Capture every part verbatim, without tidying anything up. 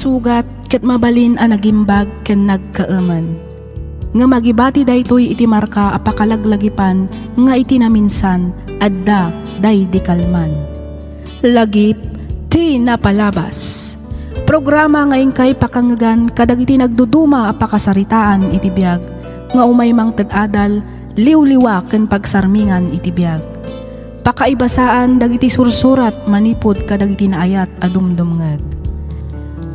Sugat ket mabalin a nagimbag ken nagkaemen. Ngem agibati daytoy iti marka a pakalaglagipan nga iti naminsan, adda daydi kalman. Lagip ti napalabas. Programa nga inkay pakangngegan kadagiti nagduduma a pakasaritaan iti biag nga umay mangted adal, liwliwa ken pagsarmingan iti biag. Pakaibasaan dagiti sursurat manipud kadagiti naayat a dumdumngeg.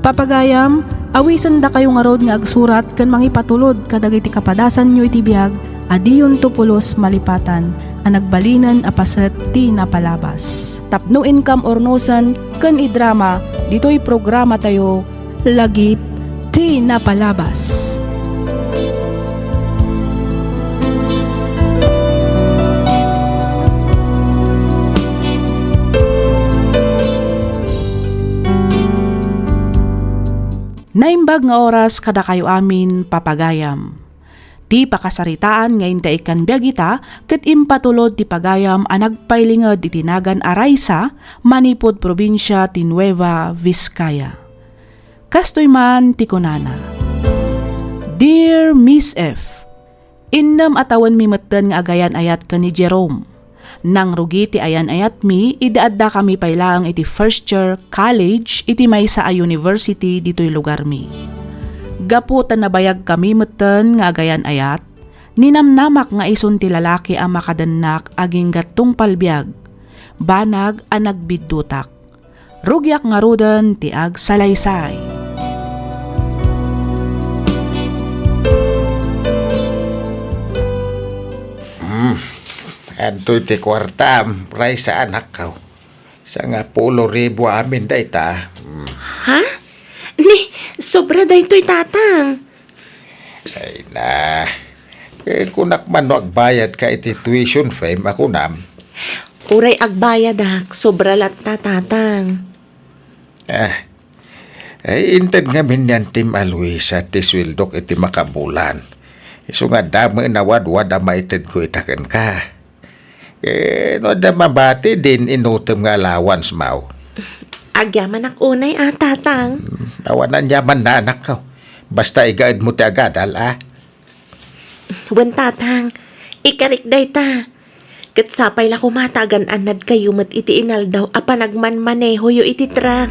Papagayam, awisendakayo ngarud nga agsurat ken mangipatulod kadagiti kapadasanyo iti biag a diyonto pulos malipatan a nagbalinen a paset ti napalabas. Tapno inkam urnosen ken idrama ditoy programatayo, Lagip ti Napalabas. Naimbag nga oras kadakayo amin, papagayam. Ti pakasaritaan nga inta ikkan biag ita ket impatulod ti pagayam a nagpailinged iti nagan a Raisa manipud probinsia ti Nueva Vizcaya. Kastoy man ti kunana, "Dear Miss F, innem a tawenmi metten nga agayan-ayat ken ni Jerome. Nangrugi ti ayan-ayatmi idi addakami pay laeng iti first year college iti maysa a university ditoy lugarmi. Gapu ta nabayagkami metten nga agayan-ayat, ninamnamak nga isun ti lalaki a makadennak agingga tungpal biag, banag a nagbiddutak. Rugiak ngaruden ti agsalaysay." Hmm. Adtoy ti kuartam, Raisa, anakko. Sangapulo ribu amin dayta. Hmm. Ha? Ni, sobra daytoy, Tatang. Ay na. Eh, kunak man no agbayadka iti tuition fee, makunam. Uray agbayadak, sobra latta, Tatang. Ah. Ay, inted ngamin ni Antim a Luisa ti sueldok iti makabulan. Isu nga adda met a wadwad a maitedko ita kenka. Eh, no adda mabati, din inutem nga allowance maw. Agyamanak unay a, Tatang. Hmm, awan aniamanna, anakko. Basta igaedmo ti agadal, a. Wen, Tatang, ikarik dayta. Ket sapay la koma ta agan-annadkayo met iti inaldaw a panagmanmanehoyo iti truck.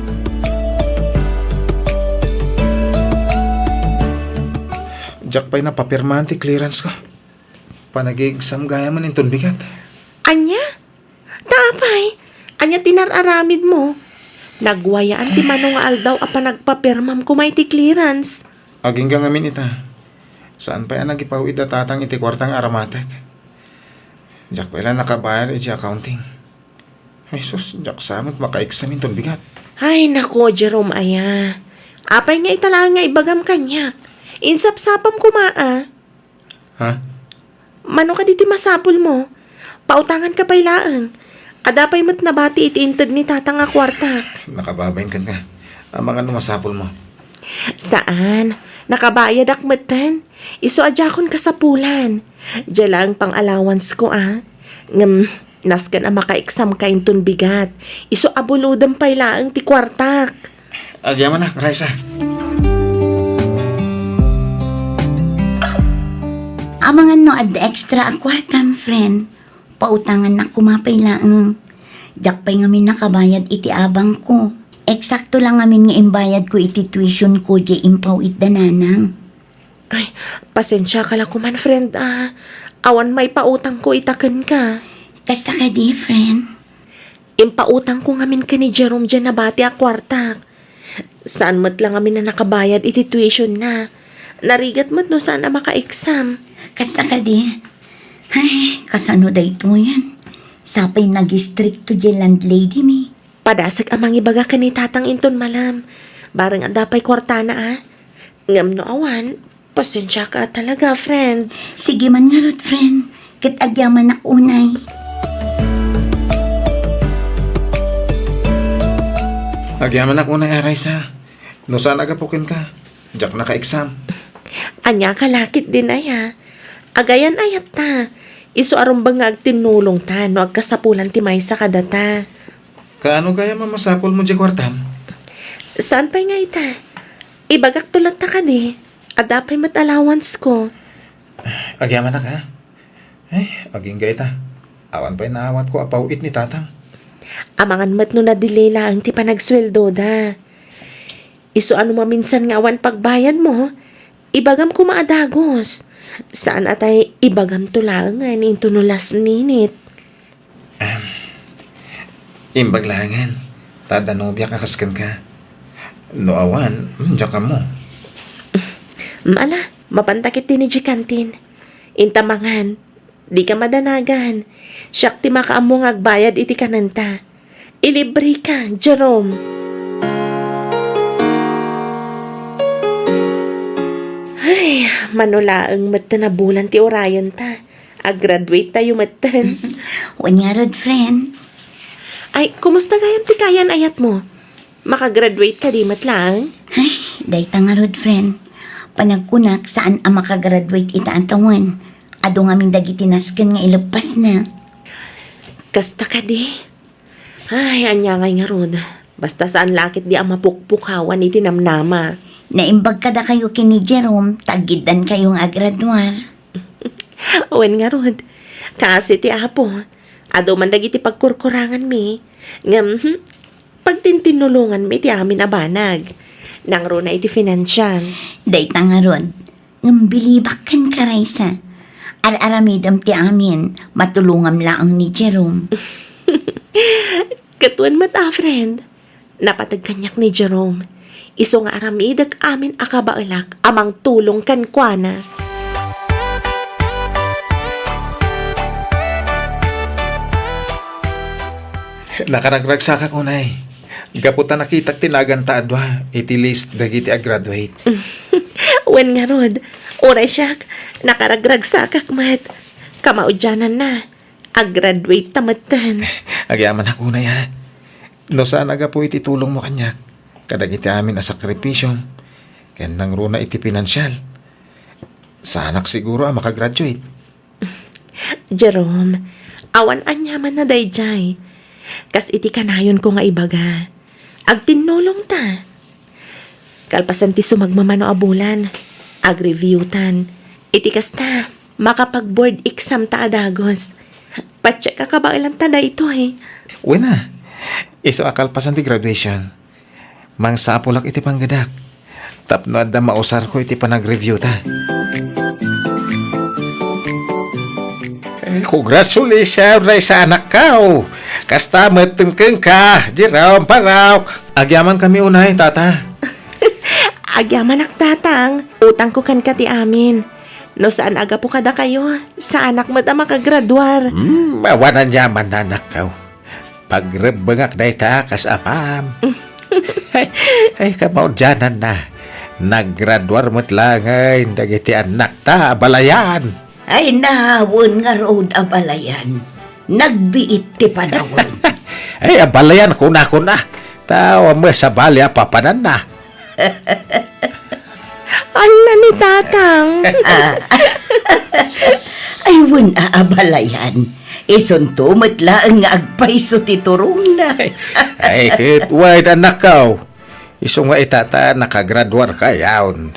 Diak pay napapirmaan ti clearance ko. Panag-exam gayam inton bigat. Ania? Ta apay, ania ti nar-aramidmo? Nagwayaan ti mano nga aldaw a panagpapirmam koma iti clearance. Agingga ngamin ita. Saan pay a nagipaw-id a Tatang iti kuarta nga aramatek. Diak pay la nakabayad iti accounting. Ay sus, diak sa met maka-exam inton bigat. Ay, nako, Jerome, aya. Apay nga ita laeng nga ibagam kaniak? Insapsapam koma, a. Ha? Mano kadi ti masapulmo? Pautanganka pay laeng. Adda pay met nabati iti inted ni Tatang a kuartak. Nakababain kenka. Amangan no masapulmo. Saan. Nakabayadak metten. Isu a diakon kasapulan. Dia laeng pang-allowance ko, a. Ngem, nasken a maka-exam ka inton bigat. Isu a bulodem pay laeng ti kuartak. Agyamanak, Raisa. Amangan no adda extra a kuartam, friend. Pautangannak koma pay laeng. Diak pay ngamin nakabayad iti abang ko. Eksakto la ngamin nga imbayad ko iti tuition ko diay impaw-id da nanang. Ay, pasensiaka la koman, friend, a. Awan maipautangko ita kenka. Kasta kadi, friend? Impautangko ngamin ken ni Jerome diay nabati a kuartak. Saan met la ngamin a nakabayad iti tuition na. Narigat met no saan a maka-exam. Kasta kadi? Ay, kasano daytoyen? Sapay nagistrikto diay landlady mi. Padasek a mangibaga ken ni Tatang inton malem. Bareng adda pay kuartana, a. Ngem no awan, pasensiaka talaga, friend. Sige man ngarud, friend. Ket agyamanak unay. Agyamanak unay, a, Raisa. No saan a gapu kenka, diak naka-exam. Ania ka la ketdin, aya? Agayan-ayatta. Isu a rumbeng nga agtinnulongta no agkasapulan ti maysa kadata. Kaano gayam a masapulmo diay kuartam? Saan pay nga ita? Ibagakto latta kadi, adda pay met allowance ko. Agyamanak, ha? Ay, agingga ita. Awan pay naawatko a paw-it ni tatang. Amangan met no na-delay laeng ti panagsueldoda. Isu a no maminsan nga awan pagbayadmo, ibagam koma a dagus. Saan a tay ibagamto laengen into no last minute. Ahem. Imbag laengen, ta adda nobiak a kas kenka. No awan, hmm, diak ammo. Ala, mapanta ketdi idiay kantin. Inta mangan, dika madanagan. Siak ti makaammo nga agbayad iti kanenta. Ilibreka, Jerome. Ay, mano laeng met ta nabulan ti urayenta. Ag-graduate tayo metten. Wen ngarud, friend. Ay, kumusta gayam ti kayan-ayatmo? Makagraduate kadi met laeng? Ay, dayta ngarud, friend. Panagkunak, saan a makagraduate ita a tawen. Adu ngamin dagiti nasken nga ileppasna. Kasta kadi? Ay, ania ngay ngarud. Basta saan la ketdi a mapukpukawan iti namnama. Naimbag kadakayo ken ni Jerome, ta aggiddankayo nga agraduar. Wen ngarud, kaasi ti Apo, adu man dagiti pagkurkuranganmi, ngem, hmm, pagtintinnulonganmi ti amin a banag. Nangruna iti finansial. Dayta ngarud, ngem bilibak kenka, Raisa. Ar-aramidem ti amin, matulongam laeng ni Jerome. Ket wen met a, friend. Napateg kaniak ni Jerome. Isu nga aramidek amin a kabaelak a mangtulong kenkuana. Nakaragragsakak unay. Gapu ta nakitak ti naganta a dua iti list dagiti a-graduate. Wen ngarud, uray siak, nakaragragsakak met. Kamaudiananna, a-graduate ta metten. Agyamanak unay, ha? No saan a gapu iti tulongmo kaniak, kadagiti amin a sakripisiom, ken nangruna iti pinansial, saanak siguro a makagraduate. Jerome, awan aniaman a daydiay. Kas iti kanayonko nga ibaga, agtinnulongta. Kalpasan ti sumagmamano a bulan, agreviewtan. Iti kasta, makapag-board exam ta a dagus. Patiek a kabaelanta daytoy. Wen a, isu a kalpasan ti graduation, mangsapulak iti panggedak tapno adda mausarko iti panagreviewta. Eh, congratulations, Raisa, anakko. Kasta met kenka, Jerome, Barok. Agyamankami unay, tata. Agyamanak, tatang. Utangko kenka ti amin. No saan a gapu kadakayo, saanak met a makagraduar. Hmm, awan aniaman, anakko. Pagrebbengak dayta kas amam. Ay, ay, kamaudiananna. Naggraduar met laengen dagiti annakta a balayan. Ay, nawen ngarud a balayan. Nagbiit ti panawen. Ay, a balayan, kuna, kuna. Ta awan met sabali a papananna. Alla ni Tatang. Ay, wen a abalayan. Isunto met laeng nga agpayso ti turongna. Ay, ket wen, anakko. Isu nga ita ta nakagraduarkayon.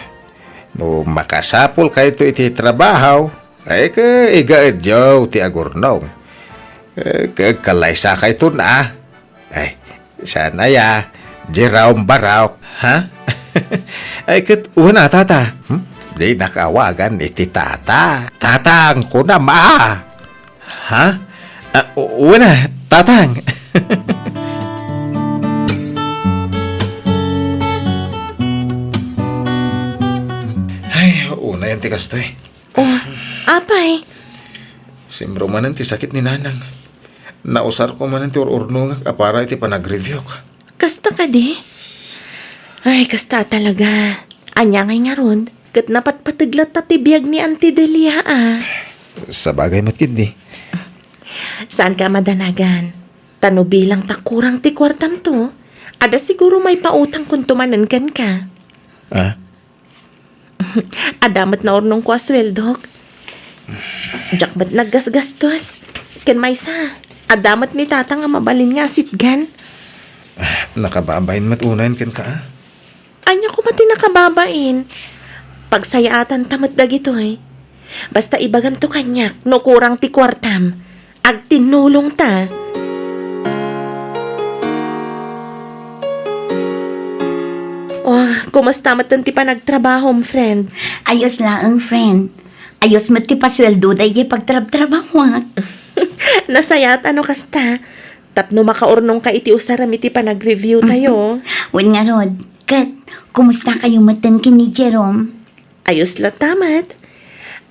No makasapulkayto iti trabaho, ay, ket igaedyo ti agurnong. Eh, ket kalaysakayton a. Ay, saan aya, Jerome Barok, ha? Ay, ket wen a, tata. Hmm? Dinak awagan iti tata. Tatang, kunam a. Ha? Ah, u-, wen a, tatang. Ay, unayen ti kastoy. Oh, apay? Simro manen ti sakit ni Nanang. Nausarko manen ti ur-urnongak a para iti panagreviewk. Kasta kadi? Ay, kasta talaga. Ania ngay ngarud, ket napatpateg latta ti biag ni Auntie Delia, a. Sabagay met ketdi. Saanka a madanagan. Ta no bilang ta kurang ti kuartamto, adda siguro maipautangkonto manen kenka. Ah? Adda met naurnongko a sueldok. Diak met naggasgastos. Ken maysa, adda met ni Tatang a mabalin nga asitgan. Ah, nakababain met unayen kenka, a. Ania koma ti nakababain? Pagsayaatan ta met dagitoy. Basta ibaganto kaniak no kurang ti kuartam. Agtinnulong ta. Oh, kumusta met ti panagtrabahom, friend? Ayos laeng, friend. Ayos met ti pasueldo daydi pagtrabtrabahoak. Nasayaat no kasta. Tapno makaurnongka iti usarem iti panag-review tayo. Wen ngarud, ket kumusta kayo metten ken ni Jerome? Ayos latta met.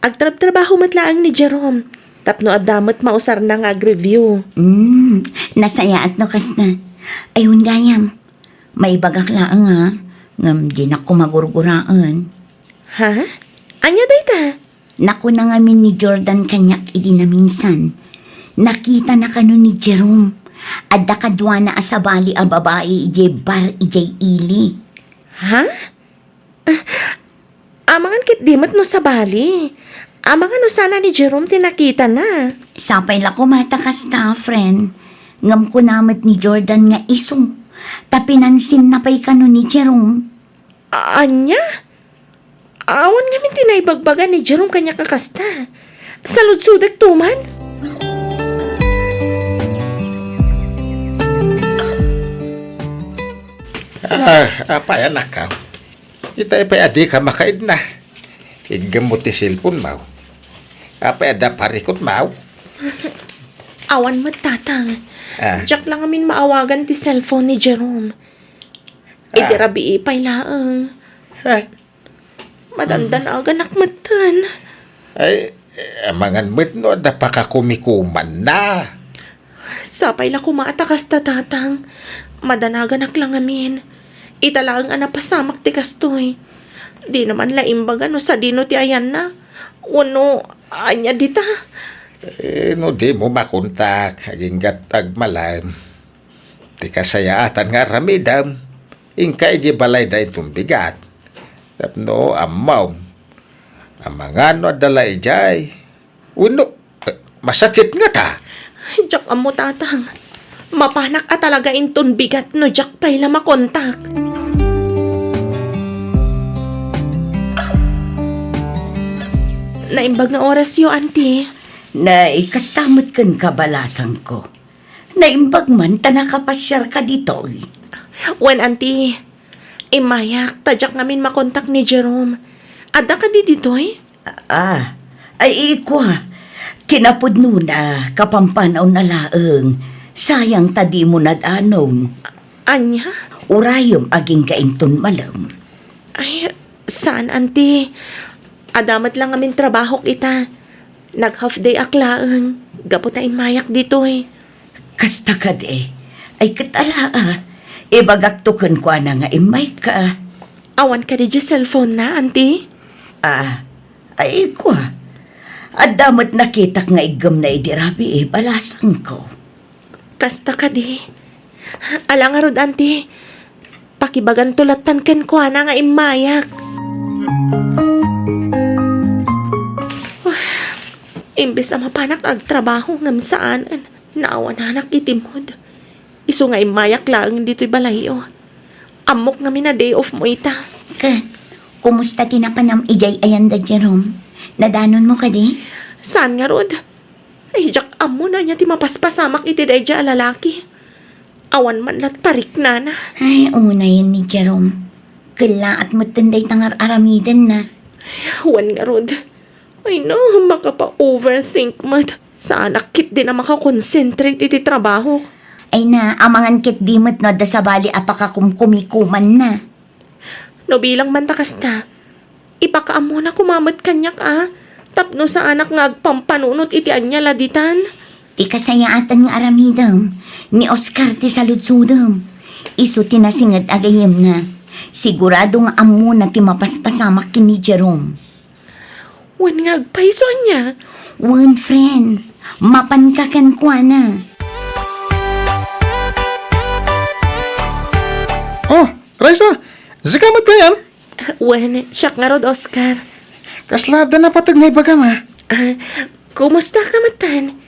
Agtrabtrabaho met laeng ni Jerome. Tapno adda met mausarna nga ag-review. Hmm, nasayaat no kasta. Ay, wen gayam. Maibagak laeng, ha? Ngem dinak koma gurguraen. Ha? Ania dayta? Nakuna ngamin ni Jordan kaniak idi naminsan. Nakitana kano ni Jerome. Adda kaduana a sabali a babai idiay bar idiay ili. Ha? Ah, amangan ketdi met no sabali. Amangan no saan a ni Jerome ti nakitana. Sapay la koma ta kasta, friend. Ngem kuna met ni Jordan nga isu. Ta pinansinna pay kano ni Jerome. A-, ania? Awan ngamin ti naibagbaga ni Jerome kaniak a kasta. Saludsodek to man. Ah, apay, anakko? Itay pay a dika makaidna. Iggemmo ti cellphone mo. Apay, adda parikutmo? Awan met, Tatang. Ah. Diak la ngamin maawagan ti cellphone ni Jerome. Idi Ah. rabii pay laeng. Ay. Madandanaganak metten. Ay, amangan met no adda pakakumikumanna. Sapay la koma ta kasta, Tatang. Madanaganak la ngamin. Ita laeng a napasamak ti kastoy. Dina man la imbaga no sadino ti ayanna. Wenno, ania dita? Eh, no dimo makontak, agingga't agmalem. Ti kasayaatan nga aramidem, inka idiay balayda inton bigat. Tapno ammom, amangan no adda la idiay. Wenno, eh, masakit ngata. Diak ammo, Tatang. Mapanak a talaga inton bigat no diak pay la makontak. Naimbag nga orasyo, Auntie. Nay, kasta met kenka, balasangko. Naimbag man ta nakapasiarka ditoy. Wen, Auntie. Immayak, ta diak ngamin makontak ni Jerome. Adda kadi ditoy? Ah, ay, ikua. Kinapudnona, kapampanawna laeng. Sayang ta dimo nadanon. Ania? Urayem agingga inton malem. Ay, saan, Auntie. Adda met la ngamin trabahok ita. Nag-half day ak laeng, gapu ta immayak ditoy. Kasta kadi? Ay, ket ala, ah. Ibagakto kenkuana nga immayka. Awan kadi diay cellphone na, Auntie? Ah, ay, kua. Adda met nakitak nga iggemna idi rabii, balasangko. Kasta kadi? Ala ngarud, Auntie. Pakibaganto lattan kenkuana nga immayak. Imbes a mapanak agtrabaho ngem saanen, naawananak iti mood. Isu nga immayak laeng ditoy balayyo. Ammok ngamin a day off mo ita. Ket, kumusta ti napanam idiay ayan da Jerome? Nadanonmo kadi? Saan ngarud? Ay, diak ammo no ania ti mapaspasamak iti daydiay a lalaki. Awan man lat pariknana. Ay, unayen ni Jerome. Kellaat metten dayta nga ar-aramidenna. Wen ngarud. Ay, no, makapa-overthink met. Saanak ketdin a makakonsentrate iti trabaho. Ay na, amangan ketdi met no adda sabali a pakakumkumikumanna. No bilang man ta kasta, ipakaammona koma met kaniak a, tapno saanak nga agpampanunot iti ania la ditan. Ti kasayaatan nga aramidem, ni Oscar ti saludsodem. Isu ti nasinged a gayyemna. Sigurado nga ammona ti mapaspasamak ken ni Jerome. Wen nga agpayso ania? Wen, friend. Mapanka kenkuana. Oh, Raisa, sika met gayam? Wen, siak ngarud, Oscar. Kasla adda napateg nga ibagam, a? Ah, kumusta ka metten?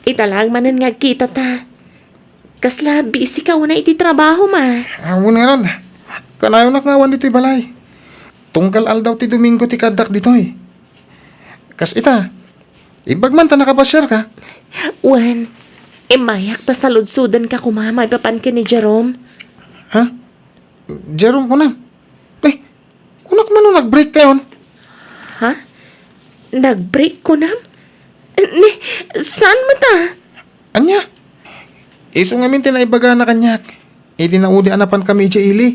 Ita laeng manen nga agkitata. Kasla busy ka unay iti trabahom, a? Ah, wen ngarud. Kanayonak nga awan ditoy balay. Tunggal aldaw ti Domingo ti kaaddak ditoy. Kas ita, imbag man ta nakapasiarka. Wen, immayak ta saludsodenka koma maipapan ken ni Jerome. Ha? Jerome kunam? Eh, kunak man no nag-break kayon? Ha? Nag-break kunam? Ni, saan met a? Ania? Isu ngamin ti naibagana kaniak. Idi naudi a napankami idiay ili.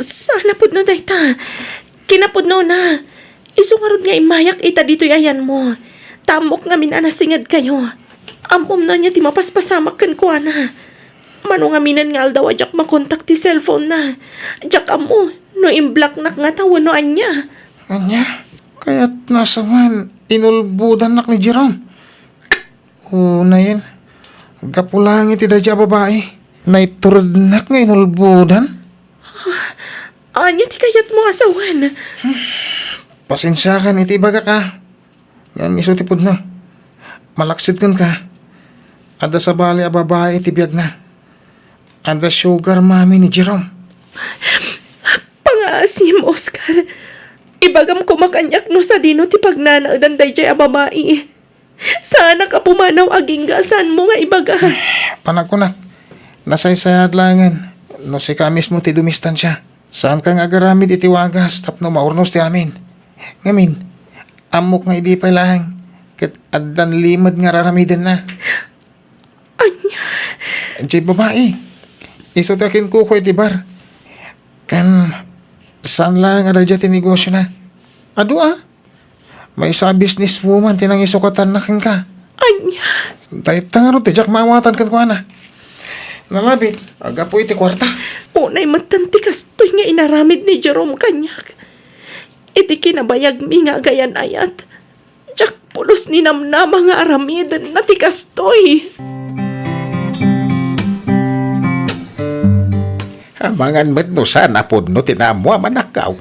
Saan a pudno dayta? Kinapudnona. Isu ngarud nga immayak ita ditoy ayanmo. Ta ammok ngamin a nasingedkayo. Ammom no ania ti mapaspasamak kenkuana. Mano ngaminen nga aldaw a diak makontak ti cellphone-na. Diak ammo no imblocknak ngata wenno ania. Ania? Kayat nasawen, inulbodannak ni Jerome. Unayen, gapu laeng iti daydiay a babai, naiturednak nga inulbodan. Ania ti kayatmo a sawen? Pasensiakan iti ibagak a. Ngem isu ti pudno. Malaksid kenka. Adda sabali a babai iti biagna. Adda sugar mommy ni Jerome. Pangaasim, Oscar. Ibagam koma kaniak no sadino ti pagnanaedan daydiay a babai. Saanak a pumanaw agingga a saanmo nga ibaga. Panagkunak, nasaysayaat laengen no sika mismo ti dumistansia. Saanka nga agaramid iti wagas tapno maurnos ti amin. Ngamin, ammok nga idi pay laeng ket addan limed nga ar-aramidenna. Ania? Diay babai. Isu ti akinkuko iti bar. Kan, saan laeng a daydiay ti negosiona. Adu a. Maysa a businesswoman ti nangisukatanna kenka. Ania? Dayta ngarud ti diak maawatan kenkuana. Nalabit, gapu iti kuarta. Unay metten ti kastoy nga inaramid ni Jerome kaniak. Iti kinabayagmi nga agayan-ayat, diak pulos ninamnama nga aramidenna ti kastoy. Amangan met no saan a pudno ti naammo a manakkaw.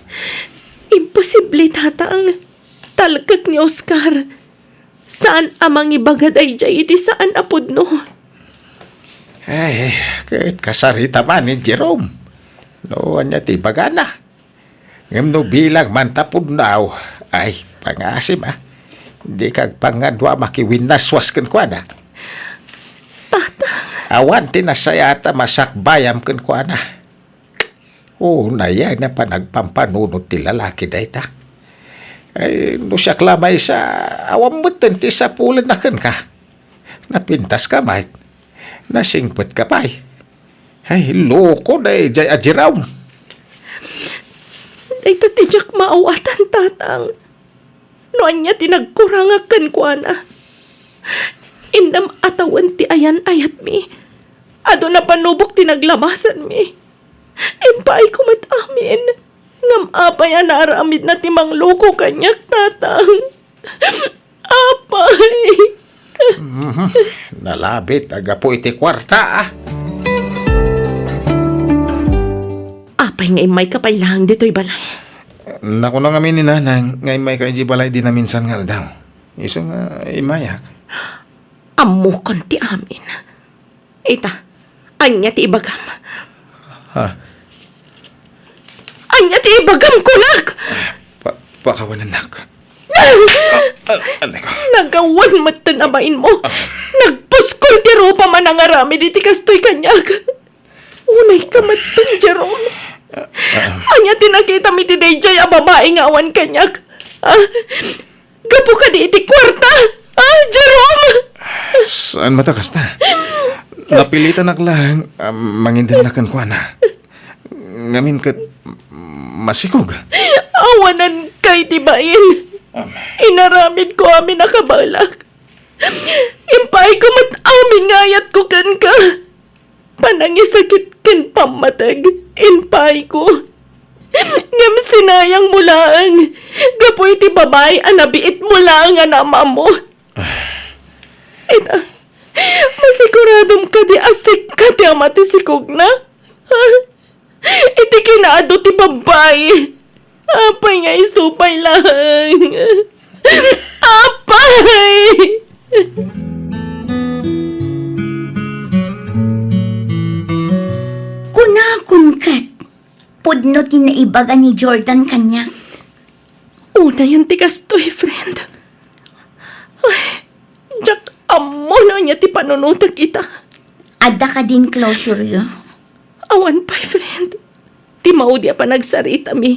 Imposible, Tatang. Talkek ni Oscar. Saan a mangibaga daydiay iti saan a pudno. Ay, ket kasarita man ni Jerome. No ania ti ibagana. Ngem no bilang man ta pudno, ay, pangaasim a. Dika agpangadua makiwinnaswas kenkuana. Tatang. Awan ti nasayaat a masakbayam kenkuana. Unay a panagpampanunot ti lalaki dayta. Ay, no siak la maysa, awan metten ti sapulenna kenka. Napintaska met. Nasingpetka pay. Ay, loko daydiay a Jerome. Dayta ti diak maawatan, Tatang. No ania ti nagkurangak kenkuana. Innem a tawen ti ayan-ayatmi. Adu a panubok ti naglabasanmi. Impaayko met amin. Ngem apay a naaramidna ti mangloko kaniak, Tatang? Apay! Mhm. Nalabit a gapu iti kuarta, a. Apay nga immayka pay laeng ditoy balay? Nakuna ngamin ni Nanang nga immayka idiay balay idi naminsan nga aldaw. Isu nga immayak. Ammokon ti amin. Ita, ania ti ibagam? Ha? Ania ti ibagam, kunak? Pa-, pakawanennak. Ah, ah, anay ko. Nagawan metten a bainmo. Ah. Nagpuskol ti rupam a nangaramid iti kastoy kaniak. Unayka metten, Jerome. Ah, ah. Ania ti nakitam iti daydiay a babai nga awan kaniak? Ah, gapu kadi iti kuarta? Ah, Jerome! Saan met a kasta? Napilitanak laeng a mangidenna kenkuana. Ngamin ket masikog. Awananka iti bain. Inaramidko amin a kabaelak. Impaayko met amin nga ayatko kenka. Panangisakit ken pammateg, impaayko. Ngem sinayangmo laeng, gapu iti babai a nabiitmo laeng a naam-ammo. Ita, masiguradom kadi a sika ti ama ti sikogna? Ha? Iti kinaadu ti babbai. Apay nga isu pay laeng? Apay! Kunakon ket, Pudno ti naibaga ni Jordan kaniak. Unayen ti kastoy, friend. Ay, diak ammo no ania ti panunotek ita. Adda kadin closureyo? Awan pay, friend. Ti maudi a panagsaritami,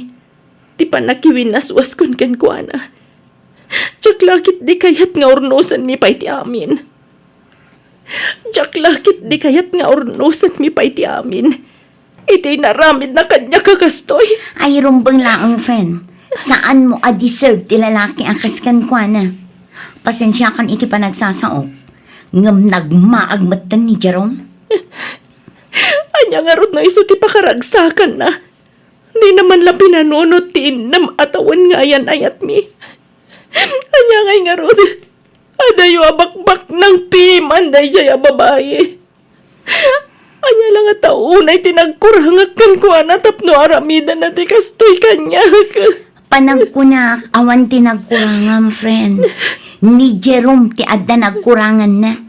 ti pannakiwinnaswaskon kenkuana. Diak la ketdi kayat nga urnosanmi pay ti amin. Diak la ketdi kayat nga urnosanmi pay ti amin iti inaramidna kaniak a kastoy. Ay, rumbeng laeng, friend. Saanmo a deserve ti lalaki a kas kenkuana. Pasensiakan iti panagsasaok, ngem nagmaag metten ni Jerome. Ania ngarud no isu ti pakaragsakanna? Dina man la pinanunot ti innem a tawen nga ayan-ayatmi. Ania ngay ngarud? Adayo a bakbaknang piman daydiay a babai. Ania la ngata unay ti nagkurangak kenkuana tapno aramidenna ti kastoy kaniak? Panagkunak, awan ti nagkurangam, friend. Ni Jerome ti adda nagkuranganna.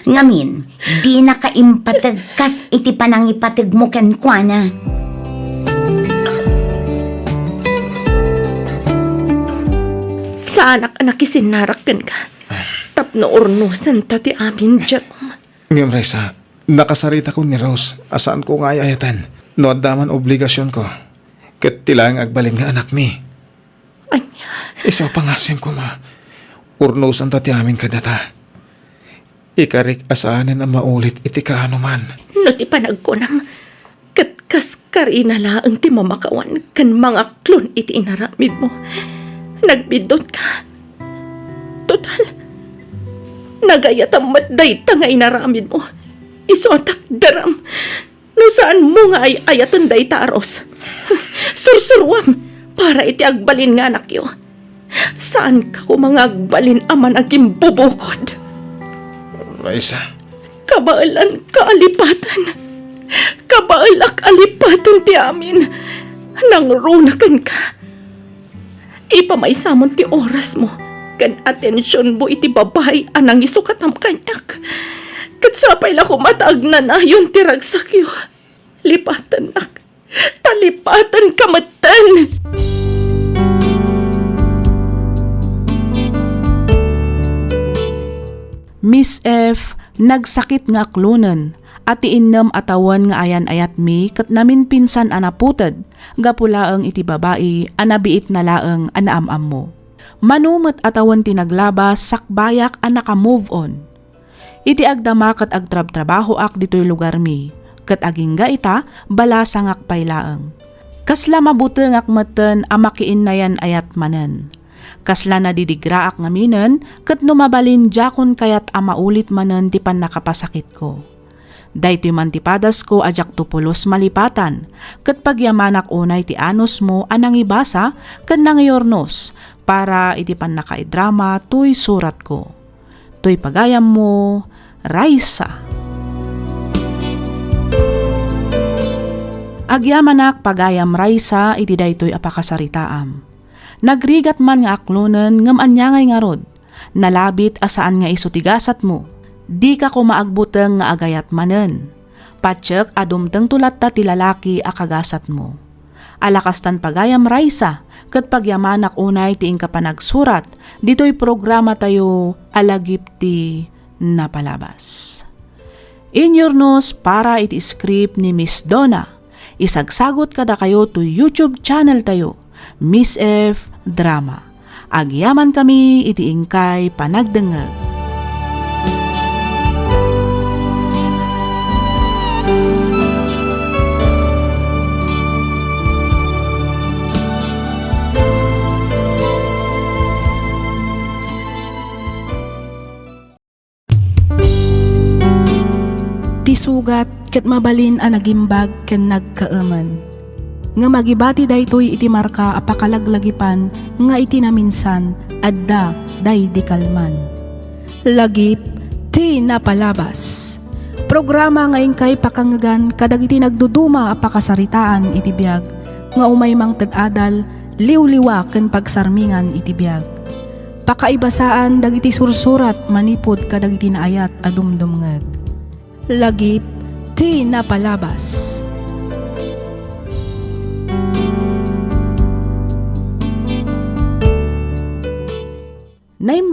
Ngamin, dinaka impateg kas iti panangipategmo kenkuana. Saanak a nakisinnarak kenka tapno urnosanta ti amin, Jerome. Ngem, Raisa, nakasaritakon ni Rose a saanko nga ay-ayaten. No adda man obligasionko, ket ti laeng agbalin nga anakmi. Ania? Isu a pangasim koma, urnosanta ti amin kadata. Ikarik a saanen a maulit iti kaanoman. No ti panagkunam, ket kas karina laeng ti mamakawan ken mangaklon iti inaramidmo. Nagbiddutka. Total, nagayatam met dayta nga inaramidmo. Isu a takderam. No saanmo nga ay-ayaten dayta a Rose, sursuruam para iti agbalin nga anakyo. Saanka koma nga agbalin a managimbubukod. Raisa. Kabaelanka a lipaten. Kabaelak a lipaten ti amin. Nangruna kenka. Ipamaysamon ti orasmo ken atensionmo iti babai a nangisukatam kaniak. Ket sapay la koma ta agnanayon ti ragsakyo. Lipatennak. Ta lipatenka metten. Miss F, nagsakit nga aklonen a ti innem a tawen nga ayan-ayatmi ket naminpinsan a naputed gapu laeng iti babai a nabiitna laeng a naam-ammo. Mano met a tawen ti naglabas, sakbayak a naka-move on. Iti agdama ket agtrabtrabahoak ditoy lugarmi, ket agingga ita, balasangak pay laeng. Kasla mabutengak metten a makiinnayan-ayat manen. Kasla nadidigraak ngaminen, ket no mabalin, diakon kayat a maulit manen ti pannakapasakitko. Daytoy man ti padasko a diakto pulos malipatan, ket pagyamanak unay ti anusmo a nangibasa ken nangiurnos para iti pannakaidrama toy suratko. Toy pagayammo, Raisa. Agyamanak pagayam, Raisa, iti daytoy a pakasaritaam. Nagrigat man nga aklonen, ngem ania ngay ngarud? Nalabit a saan nga isu ti gasatmo. Dika koma agbuteng nga agayat manen. Patiek a dumtengto latta ti lalaki a kagasatmo. Ala kastan pagayam, Raisa, ket pagyamanak unay ti inka panagsurat ditoy programatayo a Lagip ti Napalabas. Inyurnos para iti script ni Miss Donna. Isagsagut kadakayo toy YouTube channel tayo, Miss F Drama. Agyamankami iti inkay panagdengngeg. Ti sugat ket mabalin a nagimbag ken nagkaemen. Ngem agibati daytoy iti marka a pakalaglagipan nga iti naminsan, adda daydi kalman. Lagip ti Napalabas. Programa nga inkay pakangngegan kadagiti nagduduma a pakasaritaan iti biag nga umay mangted adal, liwliwa ken pagsarmingan iti biag. Pakaibasaan dagiti sursurat manipud kadagiti naayat a dumdumngeg. Lagip ti Napalabas.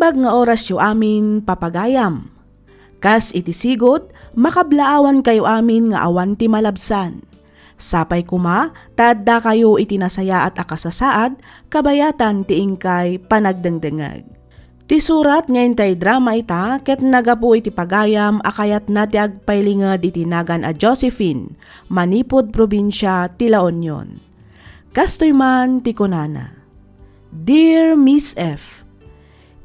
Naimbag nga orasyo amin, papagayam. Kas iti sigud, makablaawankayo amin nga awan ti malabsan. Sapay koma ta addakayo iti nasayaat a kasasaad kabayatan ti inkay panagdengdengeg. Ti surat nga intay drama ita ket nagapu iti pagayam a kayatna ti agpailinged iti nagan a Josephine, manipud probinsia ti La Union. Kastoy man ti kunana, "Dear Miss F,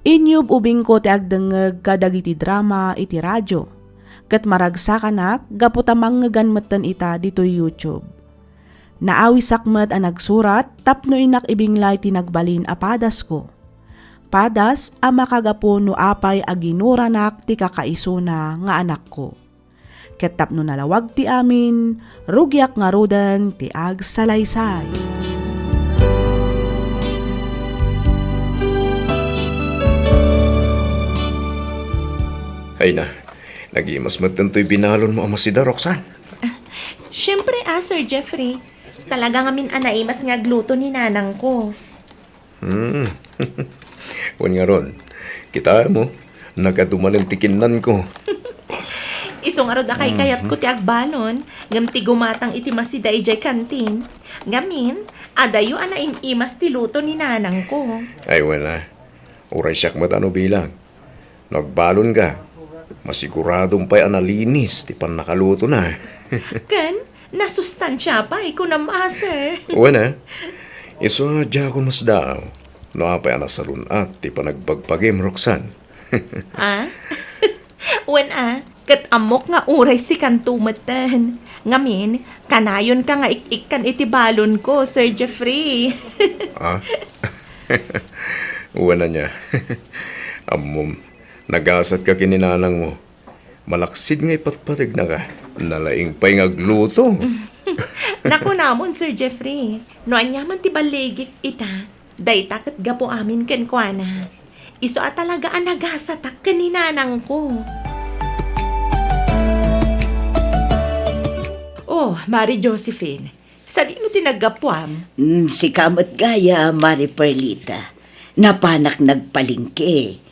inyub ubingko ti agdengngeg kadagiti drama iti radio, ket maragsakanak gapu ta mangngegan metten ita ditoy YouTube. Naawisak met a nagsurat tapno innak ibinglay ti nagbalin a padasko. Padas a makagapu no apay a ginuranak ti kakaisuna nga anakko. Ket tapno nalawag ti amin, rugiak ngaruden ti agsalaysay." Ay na, nagimas met toy binalonmo a masida, Roxanne. Siyempre, ah, Sir Jeffrey. Talaga ngamin a naimas nga agluto ni nanangko. Hmm. Wen ngarud, kitaem, nagadu manen ti kinnanko. Isu ngarud a kaykayatko ti agbalon, ngem ti gumatang iti masida idiay kantin. Ngamin, adayo a naim-imas ti luto ni nanangko. Ay, wen a. Uray siak met a no bilang. No agbalonka, masiguradom pay a nalinis ti pannakalutona. Ken, nasustansia pay, kunam a, sir. Wen a, isu a diakon masdaaw no apay a nasalun-at ti panagbagbagim, Roxanne. Ah? Wen a, ket ammok nga uray sikanto metten. Ngamin, kanayonka nga ik-ikkan iti balonko, Sir Jeffrey. Ah? Wen ania. Ammom, nagasatka ken ni nanangmo. Malaksid nga ipatpategnaka. Nalaing pay nga agluto. Nakunamon, Sir Jeffrey. No ania man ti balligik ita, dayta ket gapu amin kenkuana. Isu a talaga a nagasatak ken ni nanangko. Oh, Mari Josephine, sadino ti naggapuam? Mm, sika met gaya, Mari Perlita. Napanak nagpalengke.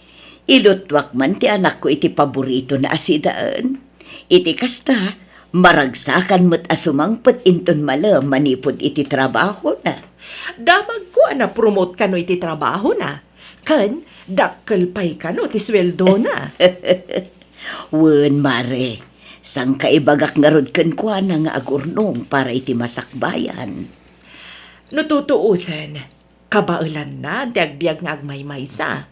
Ilutuak man ti anakko iti paboritona a sidaen. Iti kasta, maragsakan met a sumangpet inton malem manipud iti trabahona. Damagko a na-promote kano iti trabahona. Ken, dakkel pay kano ti sueldona. Wen, Mare, sangkaibagak ngarud kenkuana nga agurnong para iti masakbayan. No tutuosen, kabaelanna ti agbiag nga agmaymaysa.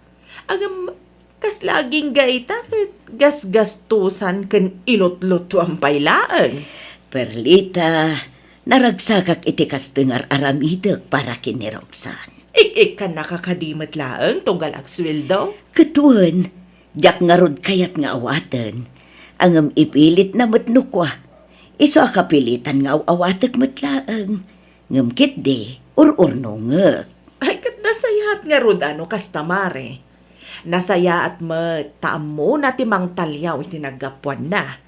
Ngem, kasla agingga ita ket gasgastosan ken ilutlutuan pay laeng. Perlita, naragsakak iti kastoy nga ar-aramidek para ken ni Roxanne. Ik-ikkannaka kadi met laeng tunggal agsueldo? Ket wen, diak ngarud kayat nga awaten. Ngem ipilitna met no kua. Isu a kapilitan nga aw-awatek met laeng. Ngem ketdi, ur-urnongek. Ay, ket nasayaat ngarud a no kasta, Mare. Nasayaat met ta ammona ti mangtaliaw iti naggapuanna.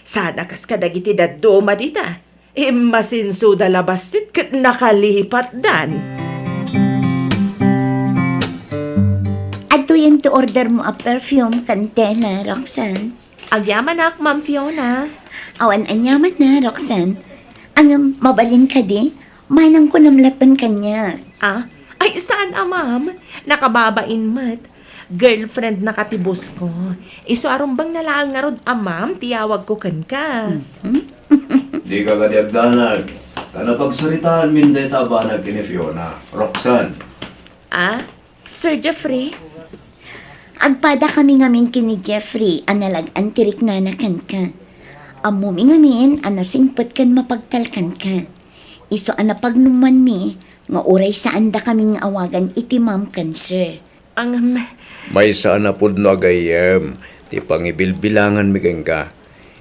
Saan a kas kadagiti dadduma dita. Immasinsoda la bassit ket nakalipatdan. Adtoyen ti order mo a perfume ken tela, Roxanne. Agyamanak, Ma'am Fiona. Awan aniamanna, Roxanne. Ngem, mabalin kadi? Manang kunam latten kaniak. Ah? Ay, saan a, ma'am. Nakababain met. Girlfriendnaka ti boss ko. Isu a rumbengna laeng ngarud a ma'am ti yawagko kenka. Mhm. Dika kadi agdanag. Ta napagsaritaanmin dayta a banag ken ni Fiona. Roxanne. Ah? Sir Jeffrey? Agpadakami ngamin ken ni Jeffrey a nalag-an ti riknana kenka. Ammomi ngamin a nasingpet ken mapagtalkanka. Isu a napagnumanmi nga uray saandakami nga awagan iti ma'am ken sir. Ang Maysa a napudno a gayyem ti pangibilbilanganmi kenka.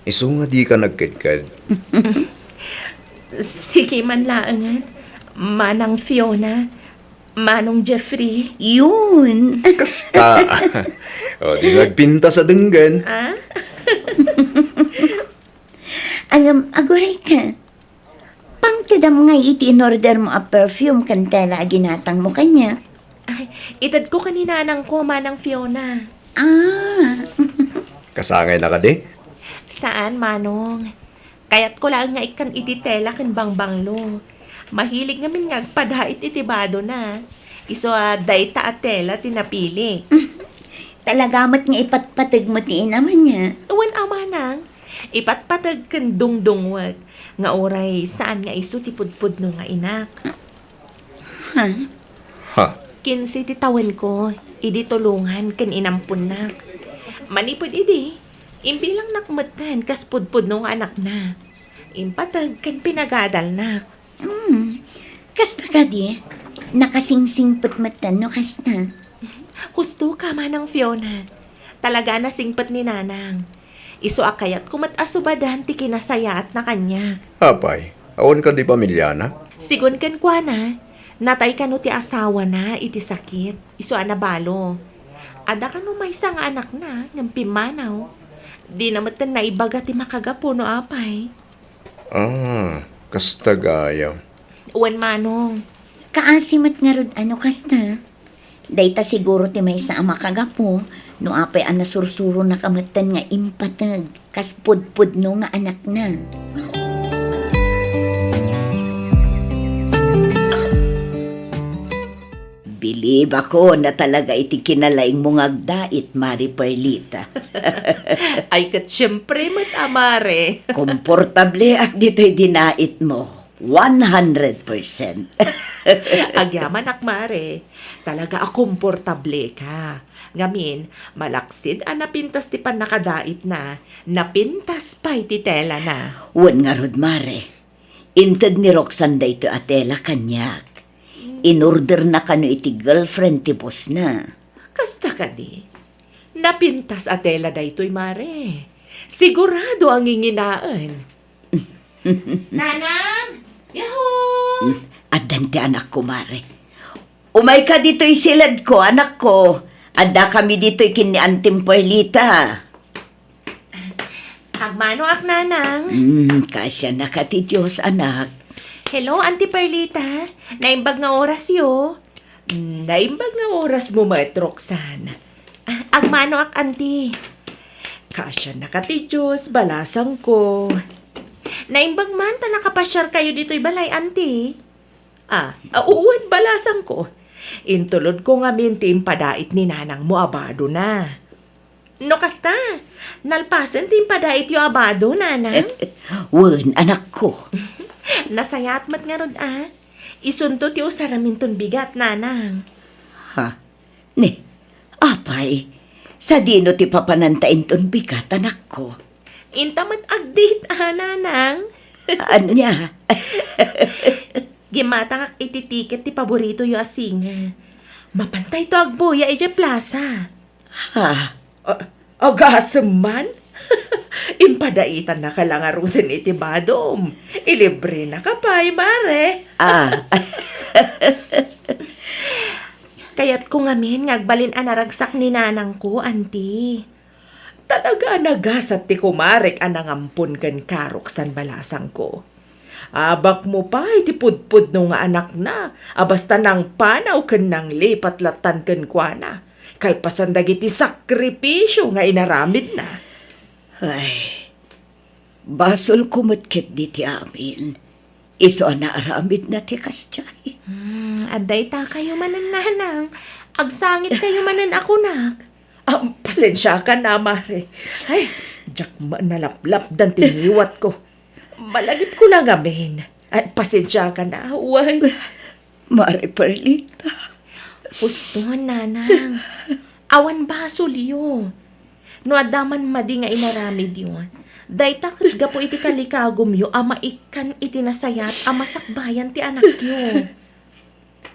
Isu nga dika nagkedked. Sige man laengen, Manang Fiona, Manong Jeffrey. Yun. Kasta. O, di nagpintas a denggen. Ah? Ngem, aguray ka. Pangtedam ngay iti inorder mo a perfume ken tela a ginatang mo kaniak. Itedko ken ni nanangko, Manang Fiona. Ah. Kasangayna kadi? Saan, Manong. Kayatko laeng nga ikkan iti tela ken bangbanglo. Mahilig ngamin nga agpadait iti badona. Isu a dayta a tela ti napilik. Talaga met nga ipatpategmo ti inam ania? Wen a, Manang. Ipatpateg ken dungdungwek nga uray saan nga isu ti pudpudno nga inak. Ha? Ha? Kinse ti tawenko idi tulongan ken inamponnak. Manipud idi, imbilangnak metten kas pudpudno nga anakna. Impateg ken pinagadalnak. Hmm. Kasta kadi, nakasingsingpet metten no kasta. Husto ka, Manang Fiona. Talaga a nasingpet ni Nanang. Isu a kayatko met a subadan ti kinasayaatna kaniak. Apay, awan kadi pamiliana? Sigun kenkuana, natay kano ti asawana iti sakit, isu a nabalo. Adda kano maysa nga anakna ngem pimmanaw. Dina metten naibaga ti makagapu no apay. Ah, kasta gayam. Wen, Manong. Kaasi met ngarud a no kasta. Dayta siguro ti maysa a makagapu no apay a nasursuronaka metten nga impateg kas pudpudno nga anakna. Bilibakon a talaga iti kinalaingmo nga agdait, Mare Perlita. Ay, ket siempre met a, Mare. Komportableak ditoy dinaitmo. One hundred percent. Agyamanak, Mare. Talaga a komportable ka. Ngamin, malaksid a napintas ti pannakadaitna, napintas pay ti telana. Wen ngarud, Mare. Inted ni Roxanne daytoy a tela kaniak. Inorderna kano iti girlfriend ti bossna. Kasta kadi? Napintas a tela daytoy, Mare. Sigurado a nginginaen. Nanang! Yahoo! Hmm, addan ti anakko, Mare. Umayka ditoy siledko, anakko. Addakami ditoy ken ni Antim Perlita. Agmanoak, Nanang. Hmm, kaasianaka ti Dios, anak. Hello, Auntie Perlita. Naimbag nga orasyo. Hmm, naimbag nga orasmo met, Roxanne. Ah, agmanoak, Auntie. Kaasianaka ti Dios, balasangko. Naimbag man ta nakapasiarkayo ditoy balay, Auntie. Ah, ah, wen, balasangko. Intulodko ngamin ti impadait ni nanangmo a badona. No kasta, nalpasen ti impadaityo a bado, Nanang? Wen, anakko. Nasayaat met ngarud a. Isunto ti usaraminton bigat, Nanang. Ha? Ni, apay, sadino ti papananta inton bigat, anakko? Inta met agdit a, Nanang. Ania? Gimmatangak iti tiket ti paboritoyo a singer. Mapantayto agbuya idiay plaza. Ha? A-, agasem man? Impadaitannaka la ngaruden iti badom. Ilibrenaka pay, Mare. Ah. Kayatko ngamin nga agbalin a naragsak ni nanangko, Auntie. Talaga a nagasat ti kumarek a nangampon kenka, Roxanne, balasangko. Abakmo pay ti pudpudno nga anakna a basta nangpanaw ken nanglipat lattan kenkuana, kalpasan dagiti sakripisio nga inaramidna. Ay, basolko met ketdi ti amin. Isu a naaramidna ti kasdiay. Hmm, adda itakayo manen, Nanang. Agsangitkayo manen a kunak. Ah, pasensiakan a, Mare. Ay, diak ma-, nalaplapdan ti ngiwatko. Malagipko la ngamin. Ay, pasensiakan a, wen. Mare Perlita. Husto, Nanang. Awan basolyo. No adda man madi nga inaramidyo, dayta ket gapu iti kalikagumyo a maikkan iti nasayaat a masakbayan ti anakyo.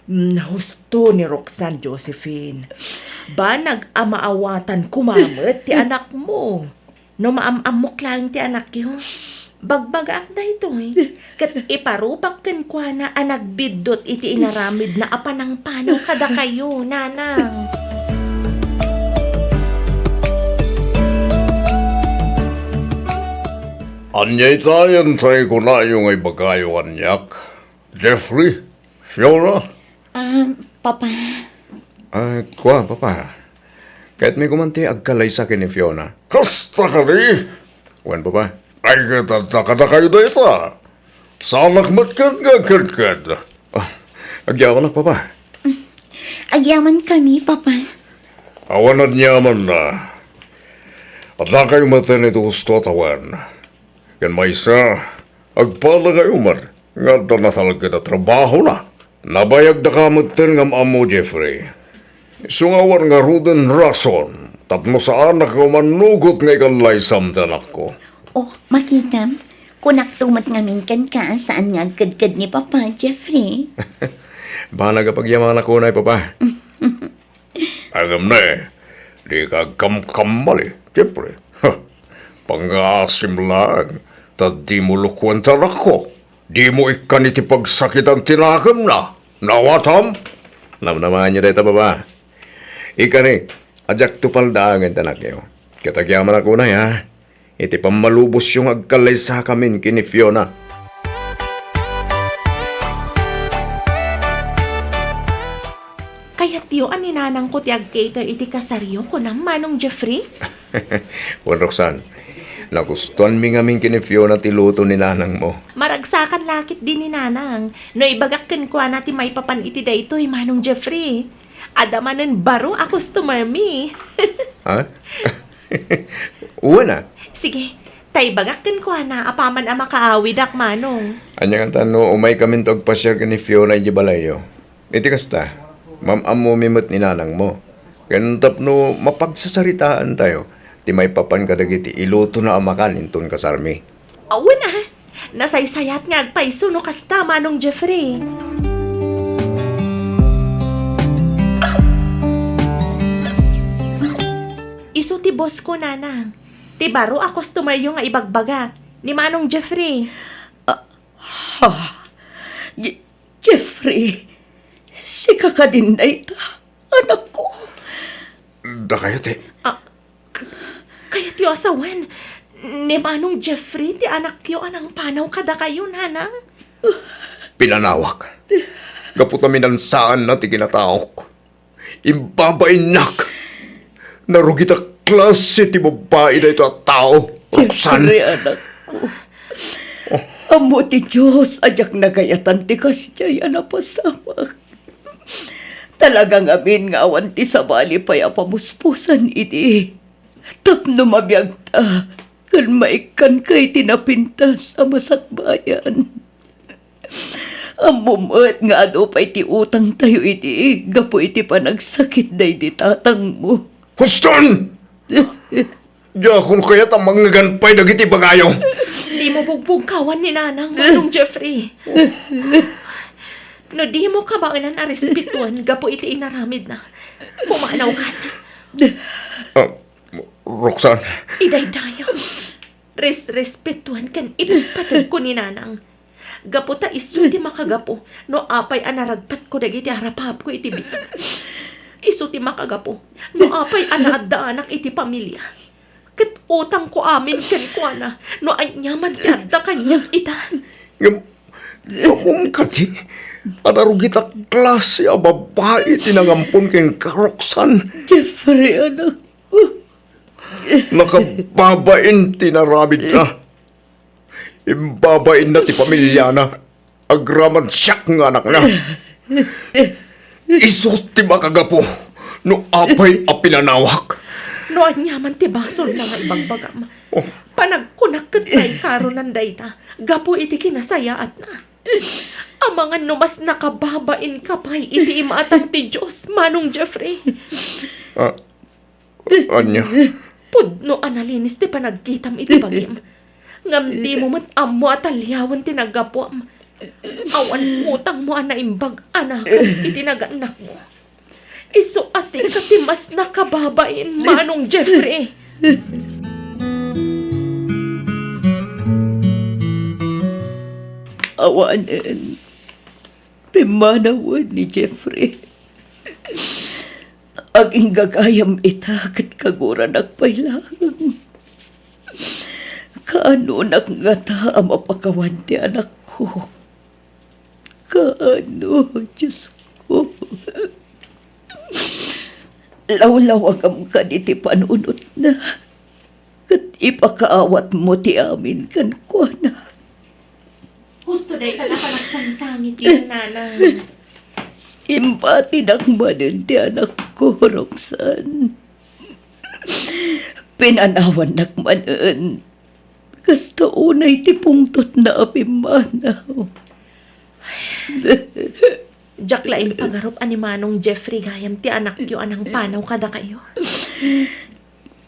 Mm, husto ni Roxanne, Josephine. Banag a maawatan koma met ti anakmo. No maam-ammok laeng ti anakyo, bagbagaak daytoy, ket iparupak kenkuana a nagbiddut iti inaramidna a panangpanaw kadakayo, Nanang. Ania ita yan tay kunayo nga ibagayo kaniak? Jeffrey? Fiona? Ah, Papa. Ah, kua, Papa. Kayatmi koma ti agkallaysa ken ni Fiona. Kasta kadi? Wen, Papa. Ay, ket adda kadakayo dayta. Saanak met ket nga agkedked. Ah, agyamanak, Papa. Agyamankami, Papa. Awan aniamanna. Addakayo metten iti husto a tawen. Ken maysa, agpalakayo met nga adda natalged a trabahona. Nabayagdaka metten nga am-ammo, Jeffrey. Isu nga awan ngaruden rason tapno saanak nga umanugot nga ikallaysam ti anakko. Oh, makitam, kunakto met ngamin kenka a saan nga agkedked ni Papa, Jeffrey. Banag a pagyamanak unay, Papa. Ngem ne, dika agkamkamali, Jeffrey. Ha, pangngaasim laeng, ta dimo lukuen ti anakko. Dimo ikkan iti pagsakitan ti nakemna. Nawatam? Namnamaanyo dayta, Papa. Ikari, a diakto paldaangen ti anakyo. Ket agyamanak unay, ha? Iti pammalubosyo nga agkallaysakamin ken ni Fiona. Kayatyo a ni nanangko ti ag-cater iti kasaryo, kunam, Manong Jeffrey? Wen, Roxanne, nagustuanmi ngamin ken ni Fiona ti luto ni nanangmo. Maragsakan la ketdi ni nanang no ibagak kenkuana ti maipapan iti daytoy, Manong Jeffrey. Adda manen baro a customer mi. Ha? Wen a. Sige, ta ibagak kenkuana apaman a makaawidak, Manong. Ania ngata no umaykaminto agpasiar ken ni Fiona idiay balayyo? Iti kasta, mam-ammomi met ni nanangmo. Ken tapno mapagsasaritaantayo ti maipapan kadagiti ilutona a makan inton kasarmi. Awan a, nasaysayat nga agpayso no kasta, Manong Jeffrey. Isu ti boss ko, Nanang. Ti baro a customer yo nga ibagbagak, ni Manong Jeffrey. Ah, ha? Je-, Jeffrey, sika kadin dayta, anakko? Dakayo ti Ah, k-, kayatyo a sawen, ni Manong Jeffrey ti anakyo a nangpanaw kadakayo, Nanang? Pinanawak. Gapu ta minansaanna ti kinataok. Imbabainnak. Narugitak klase ti babbai daytoy a tao, Roxanne. Jeffrey, anakko. Ammo ti Dios a diak nagayatan ti kasdiay a napasamak. Talaga ngamin nga awan ti sabali pay a pamuspusan idi. Tapno mabiagta ken maikkanka iti napintas a masakbayan. Ammo met nga adu pay ti utangtayo idi gapu iti panagsakit daydi tatangmo. Huston! Diakon kayat a mangngegad pay dagiti ibagayo. Dimo bugbugkawan ni Nanang, Manong Jeffrey. No dimo kabaelan a respetuen gapu iti inaramidna, pumanawkan. Ah, Roxanne. Idaydayaw. Res-, respetuen ken ipatpateg ko ni Nanang. Gapu ta isu ti makagapu no apay a naragpatko dagiti arapapko iti biag. Isu ti makagapu no apay a naaddaanak iti pamilia. Ket utangko amin kenkuana no aniaman ti adda kaniak ita. Ngem, ammom kadi a narugitak klase a babbai ti nangampon kenka, Roxanne? Jeffrey, anak. Nakababain ti naramidna. Imbabainna ti pamiliana. Agraman siak nga anakna. Isu ti makagapu no apay a pinanawak. No aniaman ti basolna nga ibagbagam, panagkunak ket kaikaronan dayta gapu iti kinasayaatna. Amangan no mas nakababainka pay iti imatang ti Dios, Manong Jeffrey. Ah, Ania? Pudno a nalinis ti panagkitam iti bagim. Ngem dimo met ammo a taliawen ti naggapuam. Awan utangmo a naimbag a nakem iti naganakmo. Isu a sika ti mas nakababain, Manong Jeffrey. Awanen. Pimmanawen ni Jeffrey. Aginggagayam ita ket kaguranak pay laeng. Kaanonak ngata a mapakawan ti anakko? Kaano, Diosko? Lawlawagam kadi ti panunotna, ket ipakaawatmo ti amin kenkuana. Husto dayta a panagsangsangit, nanang. Imbatinak manen ti anakko, Roxanne. Pinanawannak manen. Kasta unay ti pungtotna a pimmanaw. Diak la impagarup a ni Manong Jeffrey gayam ti anakyo a nangpanaw kadakayo.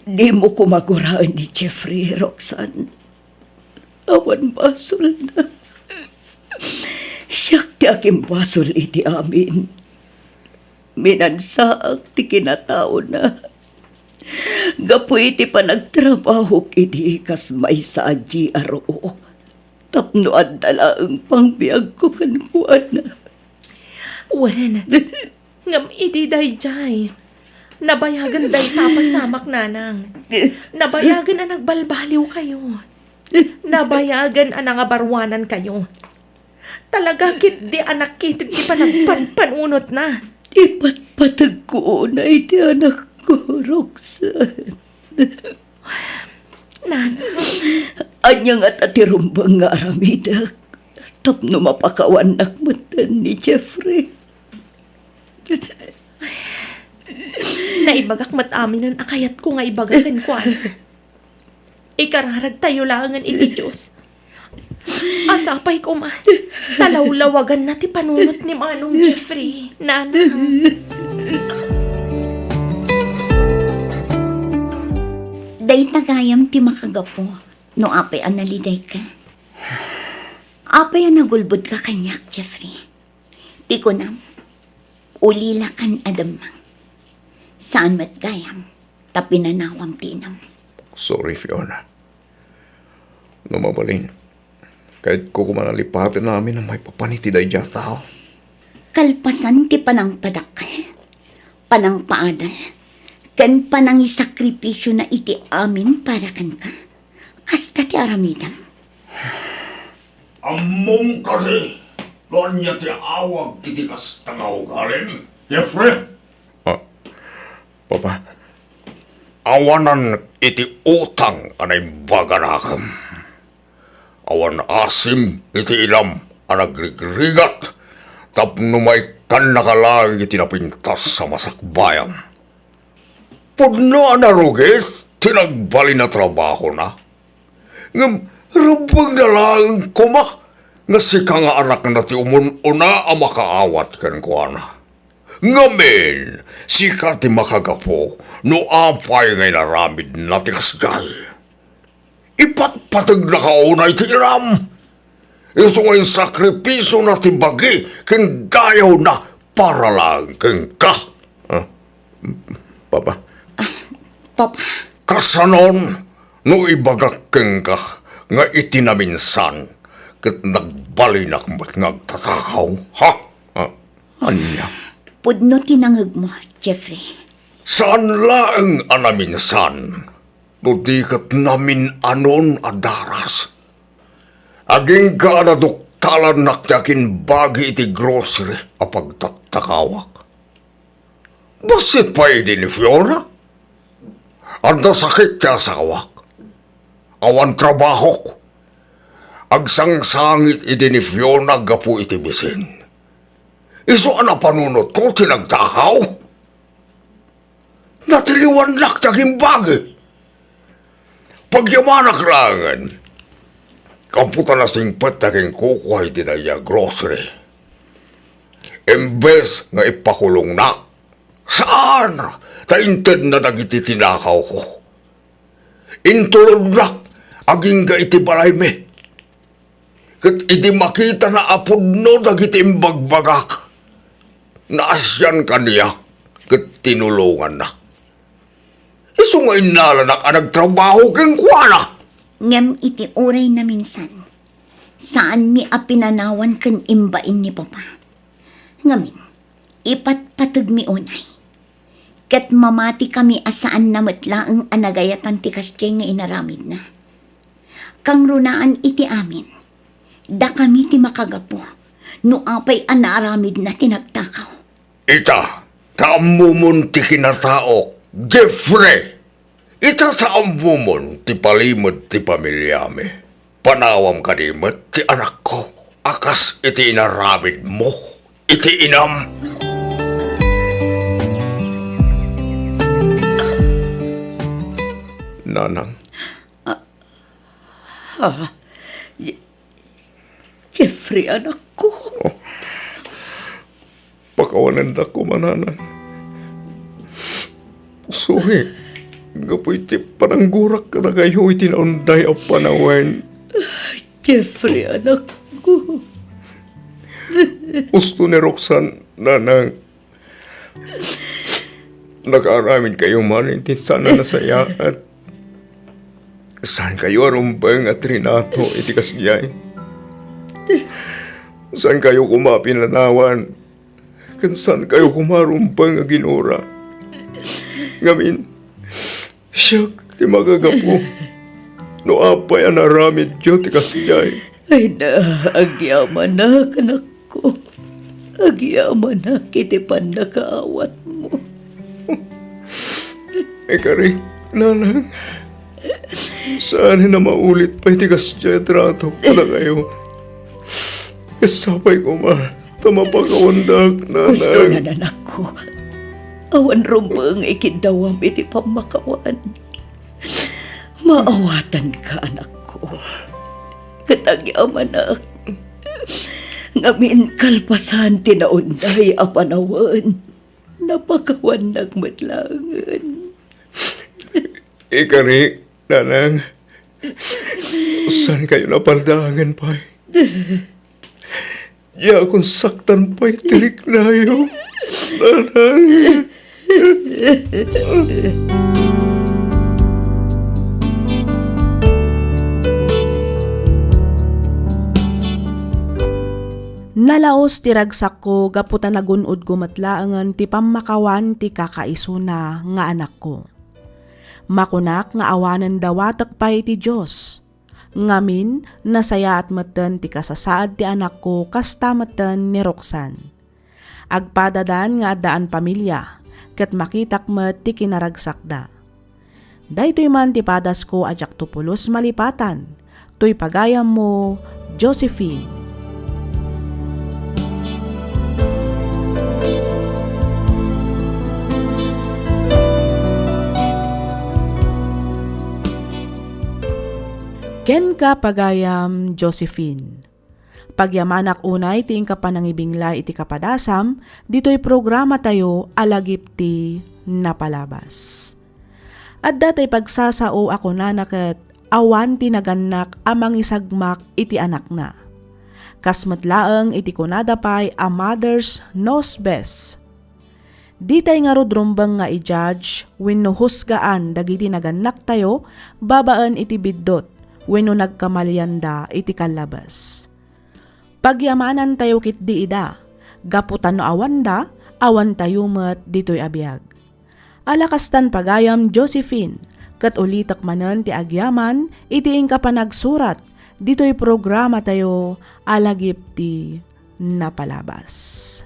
Dimo koma guraen ni Jeffrey, Roxanne. Awan basolna. Siak ti agimbasol iti amin. Minansaak ti kinataona. Gapu iti panagtrabahok idi kas maysa a G R O, tapno adda laeng pangbiagko kenkuana. Wen, ngem idi daydiay, nabayagen dayta a pasamak, nanang. Nabayagen a nagbalbaliwkayo. Nabayagen a nangabaruanankayo. Talaga ketdi a nakited ti panagpanpanunotna. Ipatpategko unay ti anakko, Roxanne. Nana. Ania ngata ti rumbeng nga aramidek tapno mapakawannak metten ni Jeffrey? Naibagak met aminen a kayatko nga ibaga kenkuana. Ikararagtayo laengen iti Dios. Sapay koma ta lawlawaganna ti panunot ni Manong Jeffrey, nanang. Dayta gayam ti makagapu no apay a nalidayka. Apay a nagulbodka kaniak, Jeffrey? Ti kunam, ulilakan a demmang. Saan met gayam ta pinanawam ti inam. Sorry, Fiona. No mabalin, kayatko koma a lipaten amin a maipapan iti daydiay a tao. Kalpasan ti panangpadakkel, panangpaadal, ken panangisakripisio na iti amin para kenka, kasta ti aramidem. Ammom kadi no ania ti awag iti kasta nga ugalim, Jeffrey? Ah, Papa, awanan iti utang a naimbaganakem. Awan asim iti inam a nagrigrigat tapno maikkannaka laeng iti napintas a masakbayam. Pudno a narugit ti nagbalin a trabahona. Ngem rumbengna laeng koma nga sika nga anakna ti umun-una a makaawat kenkuana. Ngamin, sika ti makagapu no apay nga inaramidna ti kasdiay. Ipatpategnaka unay ti inam. Isu nga insakripisiona ti bagi ken dayawna para laeng kenka. Ah, Papa. Ah, Papa. Kasanon no ibagak kenka nga iti naminsan ket nagbalinak met nga agtatakaw, ha? Ah, ania? Pudno ti nangegmo, Jeffrey. Saan laeng a naminsan, no di ket namin-anon a daras. Agingga a naduktalannak ti agimbagi iti grocery a pagtaktakawak. Bassit pay idi ni Fiona. Adda sakit ti asawak. Awan trabahok. Agsangsangit idi ni Fiona gapu iti bisin. Isu a napanunotko ti nagtakaw. Natiliwannak ti agimbagi. Pagyamanak laengen, gapu ta nasingpet ti aginkukua iti daydiay a grocery. Imbes nga ipakulongnak, saan ta intedna dagiti tinakawko. Intulodnak agingga iti balaymi. Ket idi makitana a pudno dagiti imbagbagak, naasian kaniak ket tinulongannak. Isu nga innalanak a nagtrabaho kenkuana. Ngem iti uray naminsan, saanmi a pinanawan ken imbain ni Papa. Ngamin, ipatpategmi unay. Ket mamatikami a saanna met laeng a nagayatan ti kasdiay nga inaramidna. Kangrunaan iti amin, dakami ti makagapu no apay a naaramidna ti nagtakaw. Ita, Ta ammomon ti kinataok, Jeffrey! Ita ta ammomon ti palimed ti pamiliami. Panawam kadi met ti anakko a kas iti inaramidmo iti inam. Nanang. Ah, ah, Ye-, Jeffrey, anakko. Oh. Pakawanendak koma, Nanang. Sorry, gapu iti pananggurak kadakayo iti naunday a panawen. Jeffrey, anakko. Usto ni Roxanne, Nanang. Nakaaramidkayo man iti saan a nasayaat. Saankayo a rumbeng a trinato iti kasdiay. Saankayo koma pinanawan, ken saankayo koma rumbeng a ginura. Ngamin, siak ti makagapu no apay a naaramidyo ti kasdiay. Ay na, agyamanak, anakko. Agyamanak iti pannakaawatmo. Ikarik, Nanang, saan a maulit pay ti kasdiay a trato kadakayo. Ket sapay koma ta mapakawandak, Nanang. Husto nga, anakko. Awan rumbeng ikiddawam iti pammakawan. Maawatanka, anakko. Ket agyamanak. Ngamin kalpasan ti naunday a panawen, napakawannak met laengen. Ikari, Nanang, saankayo napaldaangen pay? Diakon saktan pay ti riknayo, Nanang. Nalaos ti ragsakko gapu ta nagun-odko met laengen ti pammakawan ti kakaisuna nga anakko. Makunak nga awanen dawatek pay ti Dios. Ngamin, nasayaat metten ti kasasaad ti anakko kasta metten ni Roxanne. Agpadadan nga addaan pamilia, ket makitak met ti kinaragsakda. Daytoy man ti padasko a diakto pulos malipatan, toy pagayammo, Josephine. Kenka, pagayam Josephine. Pagyamanak unay ti inka panangibinglay iti kapadasam ditoy programatayo a Lagip ti Napalabas. Adda tay pagsasao a kunana ket awan ti nagannak a mangisagmak iti anakna. Kas met laeng iti kunada pay a mother's knows best. Ditay ngarud rumbeng nga i-judge wenno husgaan dagiti nagannaktayo babaen iti biddut wenno nagkamalianda iti kallabes. Pagyamanantayo ketdi ida, gapu ta no awanda, awantayo met ditoy a biag. Ala kastan pagayam Josephine, ket ulitek manen ti agyaman iti inka panagsurat ditoy programatayo a Lagip ti Napalabas.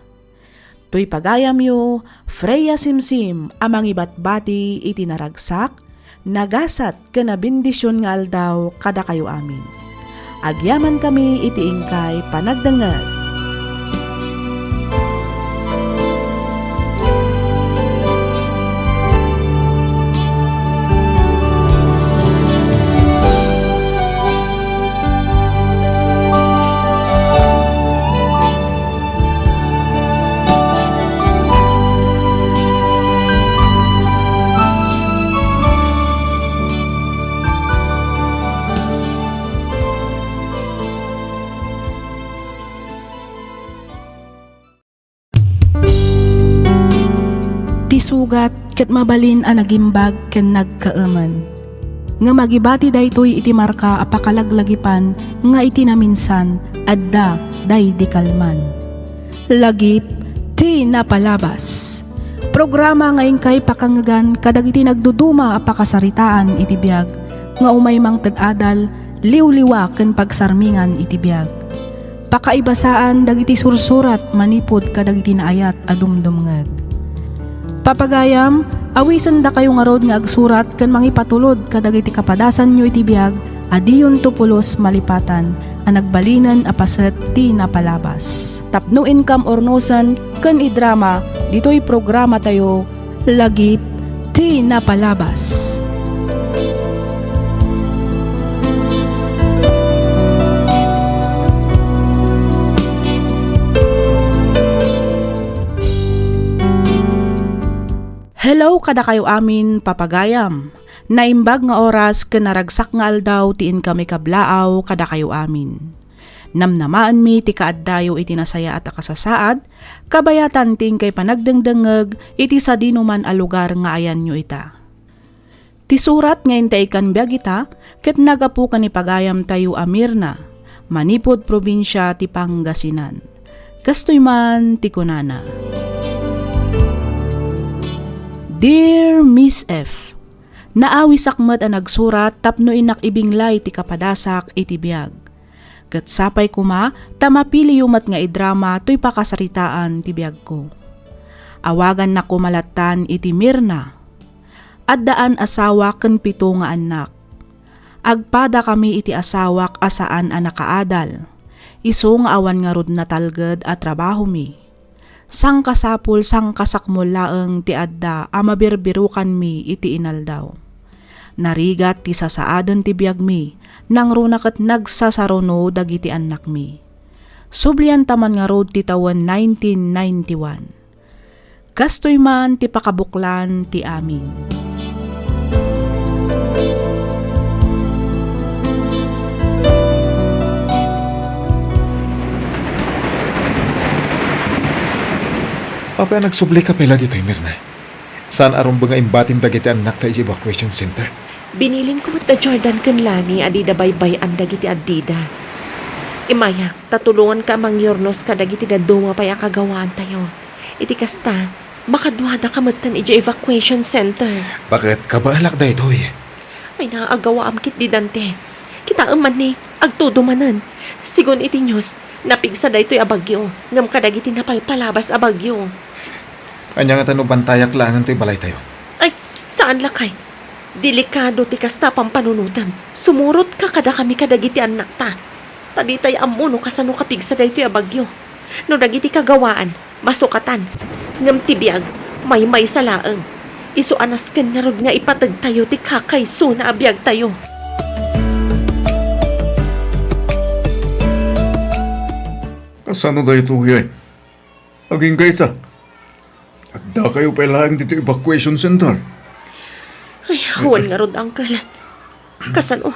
Toy pagayamyo, Freya Simsim a mangibatbati iti naragsak, nagasat ken a bendision nga aldaw kadakayo amin. Agyamankami iti inkay panagdengngeg. Ti sugat ket mabalin a nagimbag ken nagkaemen. Ngem agibati daytoy iti marka a pakalaglagipan nga iti naminsan, adda daydi kalman. Lagip ti Napalabas. Programa nga inkay pakangngegan kadagiti nagduduma a pakasaritaan iti biag nga umay mangted adal, liwliwa ken pagsarmingan iti biag. Pakaibasaan dagiti sursurat manipud kadagiti naayat a dumdumngeg. Papagayam, awisendakayo ngarud nga agsurat ken mangipatulod kadagiti kapadasanyo iti biag a diyonto pulos malipatan a nagbalinen a paset ti napalabas. Tapno inkam urnosen ken idrama ditoy programatayo, Lagip ti Napalabas. Hello kadakayo amin, papagayam. Naimbag nga oras ken naragsak nga aldaw ti inkami kablaaw kadakayo amin. Namnamaenmi ti kaaddayo iti nasayaat a kasasaad, kabayatan ti inkay panagdengdengngeg iti sadinoman a lugar nga ayanyo ita. Ti surat nga intay ikanbiag ita ket naggapu ken ni pagayamtayo a Mirna, manipud probinsia ti Pangasinan. Kastoy man ti kunana, Dear Miss F, naawisak met a nagsurat tapno innak ibinglay ti kapadasak iti biag. Ket sapay koma ta mapiliyo met nga idrama toy pakasaritaan ti biagko. Awagannak koma lattan iti Mirna. Addaan asawa ken pito nga annak. Agpadakami iti asawak a saan a nakaadal. Isu nga awan ngarud natalged a trabahomi. Sangkasapul, sangkasakmol laeng ti adda a mabirbirukanmi iti inaldaw. Narigat ti sasaaden ti biagmi, nangruna ket nagsasaruno dagiti annakmi. Sublianta man ngarud ti tawen nineteen ninety-one. Kastoy man ti pakabuklan ti amin. Apay a nagsublika pay la ditoy, Mirna? Saan a rumbeng nga imbatim dagiti annakta idiay evacuation center? Binilinko met da Jordan ken Lani a dida baybay-an dagiti addida. Immayak, ta tulonganka a mangyurnos kadagiti dadduma pay a kagawaantayo. Iti kasta, makaduadaka metten idiay evacuation center. Baket kabaelak daytoy. Ay, naagawaam ketdi, Dante. Kitaem man ni, agtudo manen. Sigun iti news, napigsa daytoy a bagyo, ngem kadagiti napalpalabas a bagyo. Ania ngata no bantayak laengen toy balaytayo? Ay, saan lakay. Delikado ti kasta a pampanunotem. Sumurotka kadakami kadagiti annakta. Ta ditay ammo no kasano kapigsa daytoy a bagyo. No dagiti kagawaan, masukatan. Ngem ti biag, maymaysa laeng. Isu a nasken ngarud nga ipategtayo ti kakaysona a biagtayo. Kasano daytoy, eh? Agingga ita. Addakayo pay laeng ditoy evacuation center. Ay, awan ngarud, Uncle. Kasano?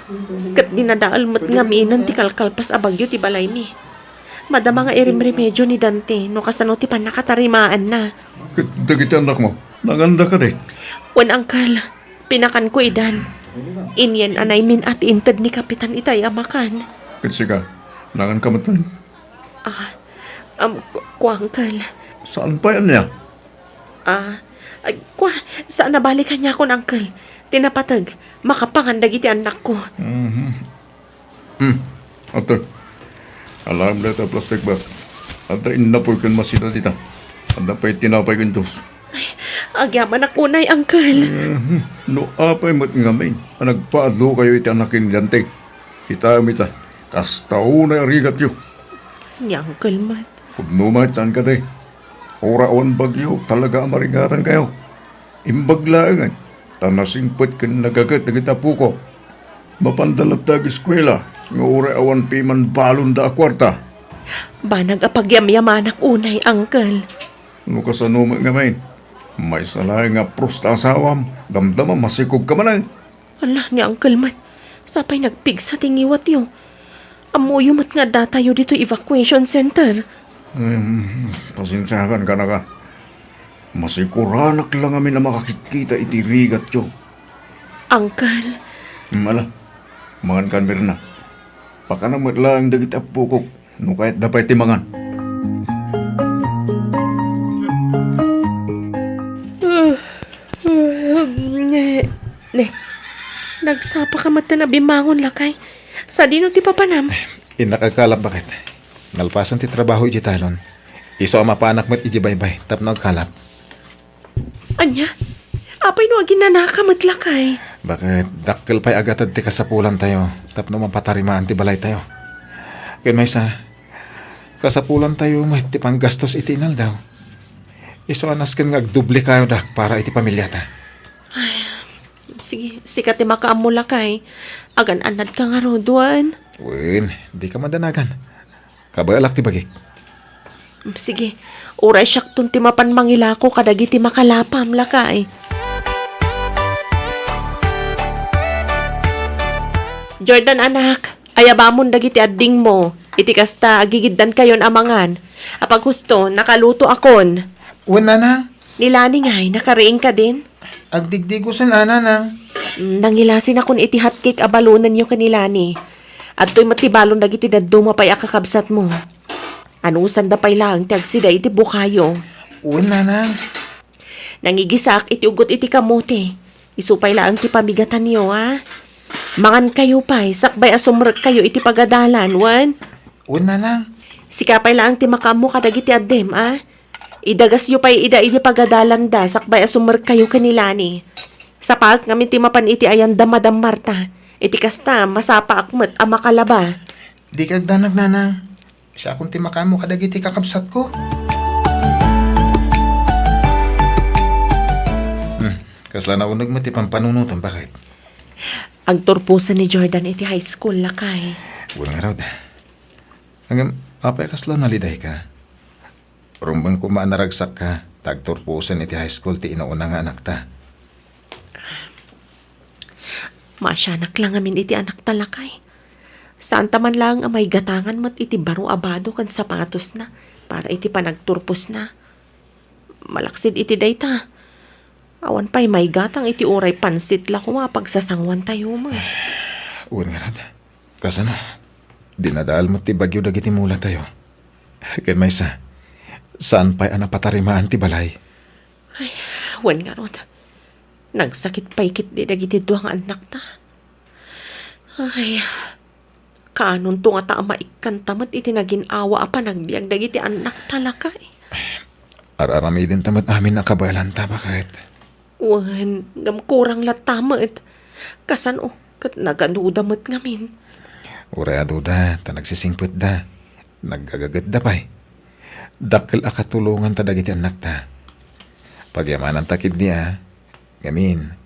Ket dinadael met ngaminen ti kalkalpas a bagyo ti balaymi. Madama nga irimremedio ni Dante no kasano ti pannakatarimaanna. Ket dagiti annakmo, nanganda kadi? Wen, Uncle. Pinakanko idan. Inyan-anaymin a ti inted ni Kapitan itay a makan. Ket sika, nanganka metten? Ah, um, ku-, kua, Uncle. Saan pay ania? Ah, ay, kua, saan a bale kaniakon, Uncle. Ti napateg, makapangan dagiti annakko. Mhm. Hmm. Ato. Alaem dayta a plastic bag. Adda innapoy ken masida dita. Adda pay tinapay ken juice. Ay, agyamanak unay, Uncle. Mhm. No apay met ngamin a nagpaadlokayo iti anak ken ni Dante. Kitaem ita, kasta unay a rigatyo. Ni Uncle met. Pudno met, saan kadi? Uray awan bagyo, talaga a marigatankayo. Imbag laengen, ta nasingpet ken nagaget dagiti apokok. Mapanda latta ageskuela, nga uray awan piman balonda a kuarta. Banag a pagyamyamanak unay, Uncle. No kasano met ngamin, maysa laeng nga prusta asawam, damdama masikogka manen. Ala, ni Uncle met, sapay nagpigsa ti ngiwatyo. Ammoyo met nga addatayo ditoy evacuation center. Em, pasensiakan kanaka. Masikuranak la ngamin a makakitkita iti rigatyo. Uncle. Em, ala, mangankan, Mirna. Pakanam met laeng dagiti apokok. No kayatda pay ti mangan. Ne, ne. Nagsapaka met a bimangon, lakay. Sadino ti papanam? Innak agkalap, baket. Nalpasan ti trabaho idiay talon. Isu a mapanak met idiay baybay tapno agkalap. Ania? Apay no aginanaka met, lakay? Baket dakkel pay a gatad ti kasapulantayo tapno mapatarimaan ti balaytayo. Ken maysa, kasapulantayo met ti panggastos iti inaldaw. Isu a nasken nga agdoblekayo dak para iti pamiliata. Sige, sika ti makaammo, lakay. Agan-annadka ngarud, wen? Wen, dika madanagan. Kabaelak ti bagik. Sige, uray siakton ti mapan mangilako kadagiti makalapam, lakay. Jordan, anak, ayabamon dagiti addingmo. Iti kasta, agigiddankayon a mangan. Apaghusto, nakalutoakon. Wen, nanang. Ni Lani ngay, nakariing kadin? Agdigdigosen a, nanang. Mm, nangilasinakon iti hotcake a balonenyo ken ni Lani. Adtoy met ti balon dagiti dadduma pay a kakabsatmo. Anusanda pay laeng ti agsida iti bukayo. Wen, nanang. Nangigisaak iti ugot iti kamote. Isu pay laeng ti pamigatanyo, a? Mangankayo pay, sakbay a sumrekkayo iti pagadalan, wen? Wen, nanang. Sika pay laeng ti makaammo kadagiti addim, a? Idagasyo pay ida iti pagadalanda, sakbay a sumrekkayo ken ni Lani. Sapaek ngamin ti mapan iti ayanda, Madam Marta. Iti kasta, masapaak met a makalaba. Dika agdanag, nanang. Siakon ti makaammo kadagiti kakabsatko. Hmm, kasla nauneg met ti pampanunotem, baket? Agturposen ni Jordan iti high school, lakay. Wen ngarud. Ngem, apay a kasla nalidayka? Rumbeng koma a naragsakka, ta agturposen iti high school ti inuuna nga anakta. Maasianak la ngamin iti anakta, lakay. Saanta man laeng a maigatangan met iti baro a bado ken sapatosna para iti panagturposna. Malaksid iti dayta, awan pay maigatang iti uray pansit la koma a pagsasanguantayo met. Wen ngarud. Kasano? Dinadael met ti bagyo dagiti mulatayo. Ken maysa, saan pay a napatarimaan ti balay. Ay, wen ngarud. Nagsakit pay ketdi dagiti dua nga annakta. Ay, kaanonto ngata a maikkanta met iti nagin-awa a panagbiag dagiti annakta, lakay? Ar-aramidenta met amin a kabaelanta, baket? Wen, ngem kurang latta met. Kasano ket nagaduda met ngamin? Uray aduda, ta nagsisingpetda. Nagagagetda pay. Dakkel a katulonganta dagiti annakta. Pagyamananta ketdi a, ngamin,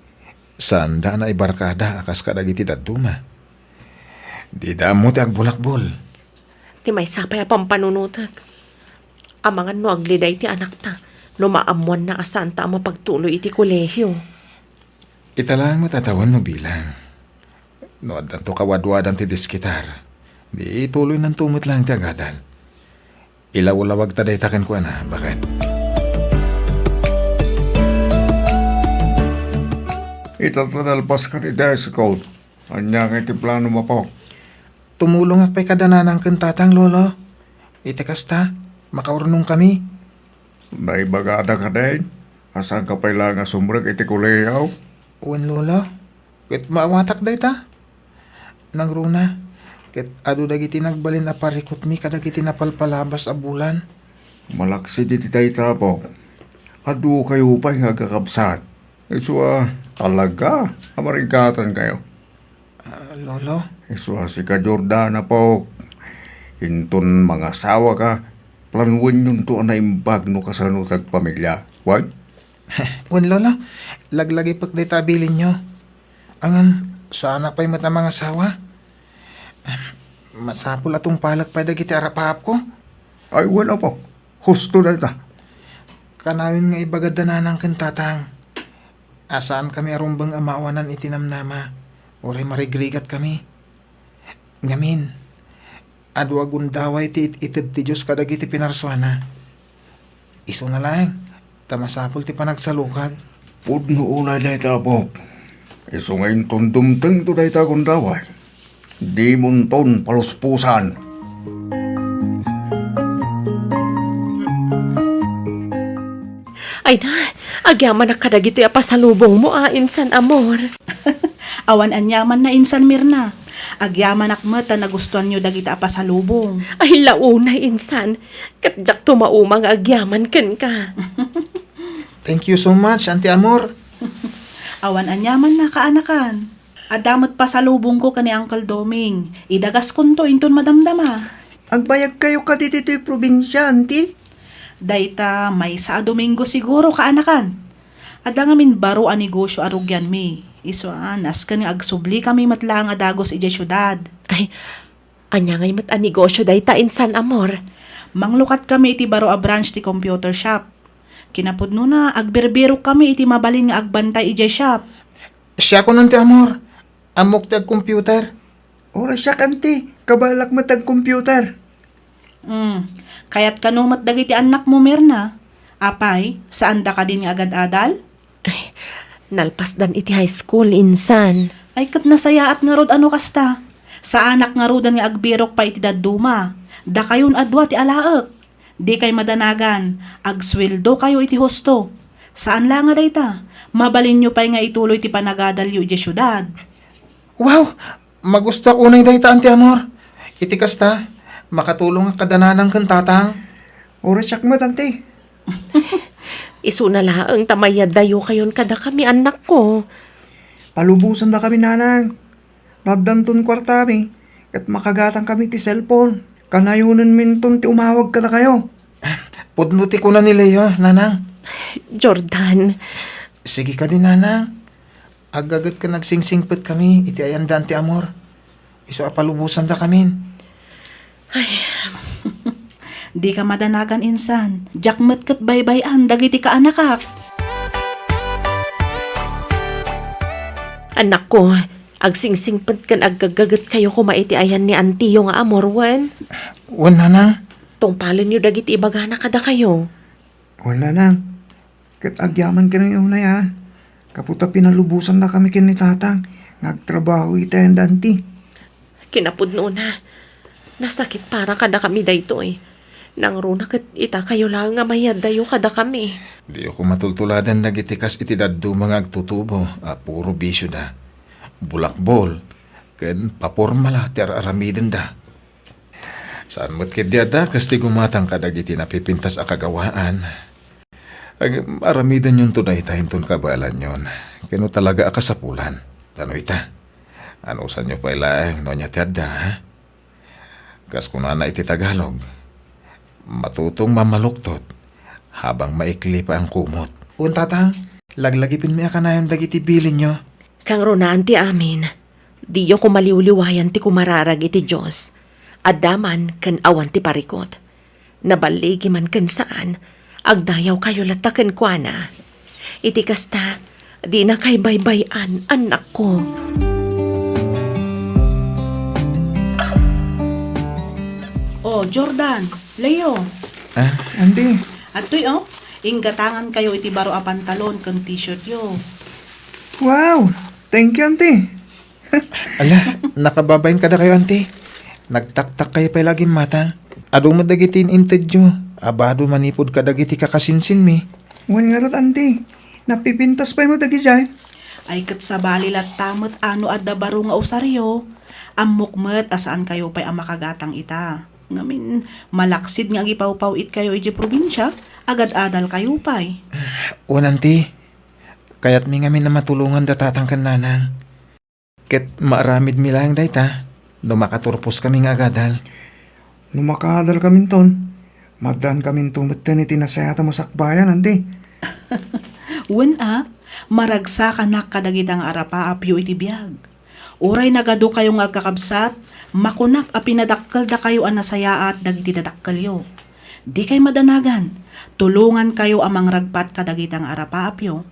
saanda a naibarkada a kas kadagiti dadduma. Dida ammo ti agbulakbol. Ti maysa pay a pampanunotek. Amangan no agliday ti anakta, no maammoanna a saanta a mapagtuloy iti kolehio. Ita laeng met a tawen no bilang. No addanto kawadwadan ti diskitar, di ituloynanto met laeng ti agadal. Ilawlawagta dayta kenkuana, baket? Ita ta nalpaskan iti high school. Ania ngay ti planom, apok? Tumulongak pay kada nanang ken tatang, Lolo. Iti kasta, makaurnongkami. Naibagada kadin a saanka pay laeng a sumrek iti kolehio? Wen, Lolo. Ket maawatak dayta. Nangruna, ket adu dagiti nagbalin a parikutmi kadagiti napalpalabas a bulan. Malaksid iti dayta, apok. Adukayo pay nga agkakabsat. Isu a, talaga a marigatankayo. Ah, Lolo? Isu a, sika, Jordan, apok. Inton mangasawaka, planuenyonto a naimbag no kasano ti agpamilia. Wen? Wen, Lolo. Laglagipek dayta a bilinyo. Ngem, saanak pay met a mangasawa. Masapul a tungpalek pay dagiti arapaapko. Ay, wen, apok. Husto dayta. Kanayon nga ibagada nanang ken tatang a saankami a rumbeng a maawanan iti namnama, uray marigrigatkami. Ngamin, adu a gundaway ti it-ited ti Dios kadagiti pinarsuana. Isuna laeng, ta masapul ti panagsalukag. Pudno unay dayta, apok. Isu nga inton dumtengto dayta a gundaway, dimonton palusposan. Ay na, agyamanak kadagitoy a pasalubongmo a, insan, amor. Awan aniamanna, insan, Mirna. Agyamanak met ta nagustuanyo dagita a pasalubong. Ay, launay, insan. Ket diakto mauma nga agyaman kenka. Thank you so much, Auntie Amor. Awan aniamanna, kaanakan. Adda met pasalubongko ken ni Uncle Doming. Idagaskonto inton madamdama. Agbayagkayo kadi ditoy probinsia, Auntie? Dayta maysa a Domingo siguro, kaanakan. Adda ngamin baro a negosio a rugianmi. Isu a, nasken nga agsublikami met laeng a dagus idiay siudad. Ay, ania ngay met a negosio dayta, insan, Amor? Manglukatkami iti baro a branch ti computer shop. Kinapudnona, agbirbirok kami iti mabalin nga agbantay idiay shop. Siakon, Auntie Amor. Ammok ti agcomputer. Uray siak, Auntie. Kabaelak met agcomputer. Hmm. Kayat kano met dagiti annakmo, Mirna? Apay, saanda kadin nga agad-adal? Ay, nalpasdan iti high school, insan. Ay, ket nasayaat ngarud a no kasta. Saanak ngaruden nga agbirok pay iti dadduma. Dakayon a dua ti alaek. Dikay madanagan, agsueldokayo iti husto. Saan la nga dayta, mabalinyo pay nga ituloy ti panagadalyo idiay siudad. Wow! Magustoak unay dayta, Auntie Amor. Iti kasta, makatulongak kada nanang ken tatang. Uray siak met, Auntie. Isuna laeng ta mayaddayokayon kadakami, annakko. Palubosandakami, nanang. No addanton kuartami, ket makagatangkami ti cellphone. Kanayonenminton ti umawag kadakayo. Pudno ti kuna ni Leo, nanang. Jordan. Sige kadi, nanang. Aggaget ken agsingsingpetkami iti ayanda, Auntie Amor. Isu a palubosandakamin. Ay, dika madanagan, insan. Diak met ket baybay-an dagiti kaanakak. Annakko, agsingsingpet ken aggaggagetkayo koma iti ayan ni antiyo nga Amor, wen? Wen, nanang. Tungpalenyo dagiti ibagana kadakayo. Wen, nanang. Ket agyamankami unay a, gapu ta pinalubosandakami ken ni Tatang nga agtrabaho iti ayan da anti. Kinapudnona, nasakit para kadakami daytoy. Nangruna ket itakayo laeng nga mayaddayo kadakami. Diyo koma tultuladen dagiti kas iti dadduma nga agtutubo a puro bisioda. Bulakbol ken papormala ti ar-aramidenda. Saan met ketdi a dakas ti gumatang kadagiti napipintas a kagawaan. Ag-, aramidenyon to dayta inton kabaelanyon, ken no talaga a kasapulan. Ta no ita, anusanyo pay laeng no ania ti adda, ha? Kas kunana iti Tagalog, "Matutong mamaluktot habang maikli pa ang kumot." Wen, Tatang, laglagipenmi a kanayon dagiti bilinyo. Kangrunaan ti amin, diyo koma liwliwayan ti kumararag iti Dios. Adda man ken awan ti parikut. Naballigi man ken saan, agdayawkayo latta kenkuana. Iti kasta, dinakay baybay-an, annakko. Oh, Jordan, Leo. Ah? Anti. Adtoy, oh, inggatangankayo iti baro a pantalon ken t-shirtyo. Wow! Thank you, Anti. Ala, nakababain kadakayo, Anti. Nagtaktakkayo pay la a gimmatang. Adu met dagiti in-intedyo. Abado manipud kadagiti kakasinsinmi. Wen ngarud, Anti. Napipintas pay met dagidiay. Ay, ket sabali latta met a no adda baro nga usaryo. Ammok met a saankayo pay a makagatang ita. Ngamin, malaksid nga agipawpaw-itkayo idiay probinsia, agad-adalkayo pay. Wen, Anti. Kayatmi ngamin a matulongan da Tatang ken Nanang. Ket maaramidmi laeng dayta no makaturposkami nga agadal. No makaadalkaminton, maddaankaminto metten iti nasayaat a masakbayan, Anti. Wen a, maragsakanak kadagita nga arapaapyo iti biag. Uray nagadukayo nga agkakabsat, makunak a pinadakkeldakayo a nasayaat dagiti dadakkelyo. Dikay madanagan, tulongankayo a mangragpat kadagita nga arapaapyo.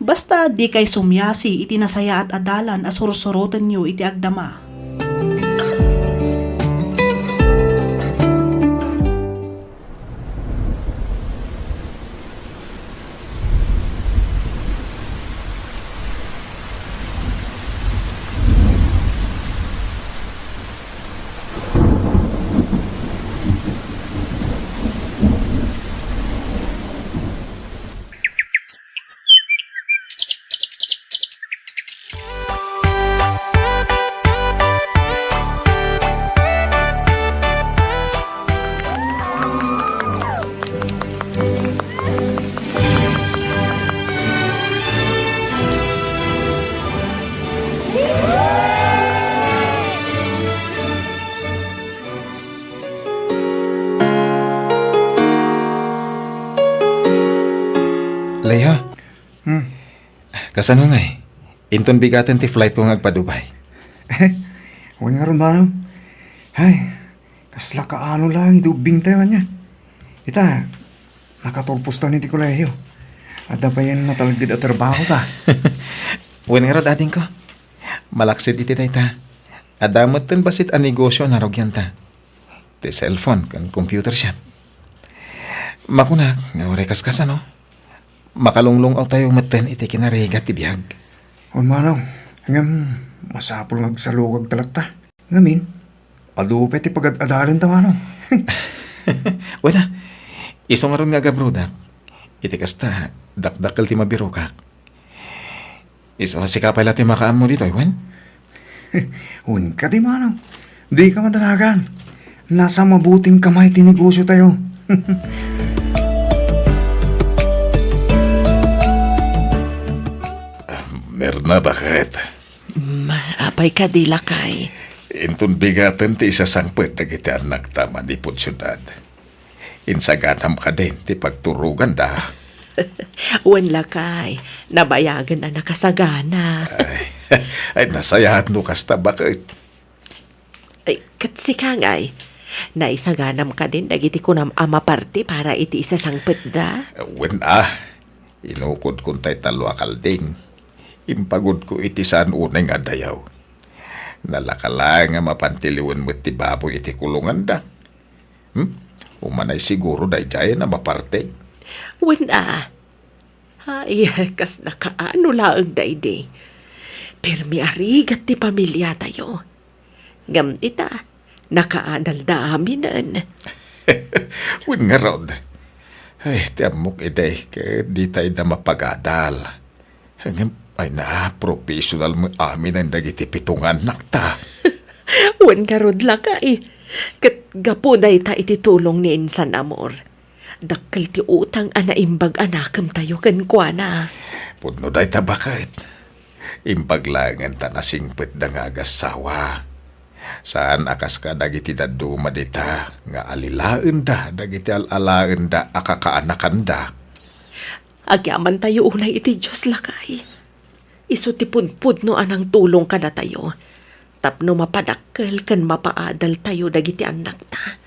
Basta dikay sumiasi iti nasayaat a dalan a sursurotenyo iti agdama. Ayo. Hmm. Kasano ngay? Inton bigaten ti flight ko nga agpa-Dubai. Wen ngarud, manong. Ay, kasla kaano lang idubbing tayo ania. Ita, nakaturpos tayo ni ti kolehiyo. Adda pay natalged a trabaho ta. Wen ngarud, adingko. Malaksid iti dayta, adda metten bassit a negosyo a narugianta. Ti cellphone ken computer shop. Makunak nga uray kaskasano, makalunglungaw tayo metten iti kinarigat ti biag. Wen, manong, ngem masapul nga agsalukag ta latta. Ngamin, adu pay ti pagad-adalenta, manong. Wen a, isu ngarud nga agabrodak. Iti kasta, dakdakkel ti mabirokak. Isu a sika pay la ti makaammo ditoy, wen? Wen kadi, manong. Dika madanagan. Nasa mabuting kamay ti negosyo tayo. Ah, Mirna, bakit? Mm, apay kadi, lakay? Inton bigaten ti isasangpet dagiti annakta manipud siudad. Insaganam kadin ti pagturoganda? Wen, lakay, nabayagen a nakasagana. Ay, ay, nasayaat no kasta, bakit? Ay, ket sika ngay, naisaganam kadin dagiti kunam a maparte para iti isasangpetda? Wen a, inukodkon tay tallo a kalding. Impagudko iti saan unay nga adayo. Nalaka laeng a mapantiliwen met ti baboy iti kulonganda. Hmm? Umanay siguro daydiay a maparte. Wen a. Ay, kas nakaano laeng daydi. Permi a rigat ti pamiliatayo. Ngem ita, nakaadalda aminen. Wen ngarud. Ay, ti ammok idi, ket ditay da mapagadal. Ngem, ay na, professional met aminen dagiti pito nga annakta. Wen ngarud, lakay. Ket gapu dayta iti tulong ni Insan Amor, dakkel ti utang a naimbag a nakemtayo kenkuana. Pudno dayta, baket. Imbag laengen ta nasingpetda nga agassawa. Saan a kas kadagiti dadduma dita nga alilaenda dagiti al-alaenda a kakaanakanda. Agyamantayo unay iti Dios, lakay. Isu ti pudpudno a nangtulong kadatayo tapno mapadakkel ken mapaadaltayo dagiti annakta.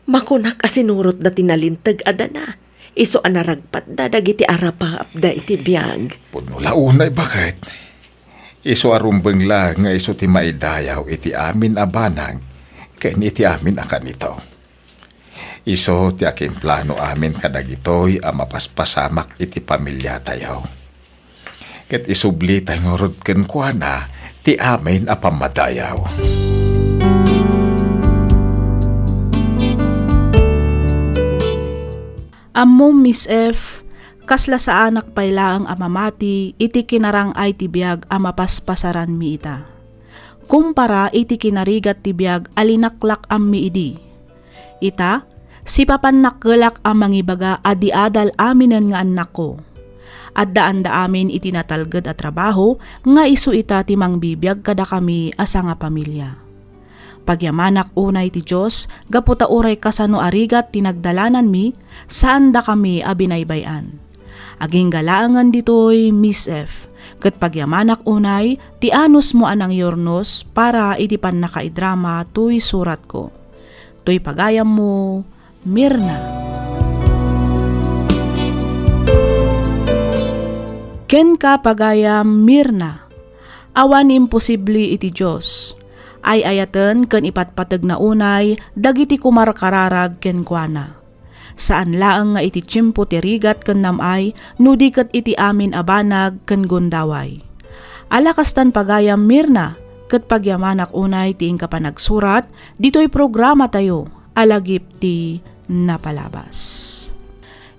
Makunak a sinurotda ti nalinteg a dana, isu a naragpatda dagiti arapaapda iti biag. Pudno la unay, baket. Isu a rumbeng la nga isu ti maidayaw iti amin a banag ken iti amin a kanito. Isu ti akimplano amin kadagitoy a mapaspasamak iti pamiliatayo. Ket isublitay ngarud kenkuana ti amin a pammadayaw. Ammom, Miss F, kasla saanak pay laeng a mamati iti kinarang-ay ti biag a mapaspasaranmi ita, kumpara iti kinarigat ti biag a linaklak-ammi idi. Ita, sipapannakkelak a mangibaga a di adal aminen nga annakko. Addaanda amin iti natalged a trabaho nga isu ita ti mangbibiag kadakami a sangapamilia. Pagyamanak unay ti Dios gapu ta uray kasano a rigat ti nagdalananmi, saandakami a binaybay-an. Agingga laengen ditoy, Miss F, ket pagyamanak unay ti anusmo a nangyurnos para iti pannakaidrama toy suratko. Toy pagayammo, Mirna. Kenka, pagayam Mirna, awan imposible iti Dios. Ay-ayaten ken ipatpategna unay dagiti kumarkararag kenkuana. Saan laeng nga iti tiempo ti rigat ken nam-ay, no di ket iti amin a banag ken gundaway. Ala kastan, pagayam Mirna, ket pagyamanak unay ti inka panagsurat ditoy programatayo a Lagip ti Napalabas.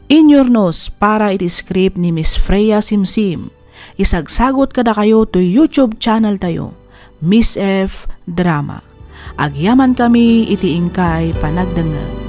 Inyurnos para iti script ni Miss Freya Simsim. Isagsagot kadakayo toy YouTube channel tayo, Miss F Drama. Agyamankami iti inkay panagdengngeg.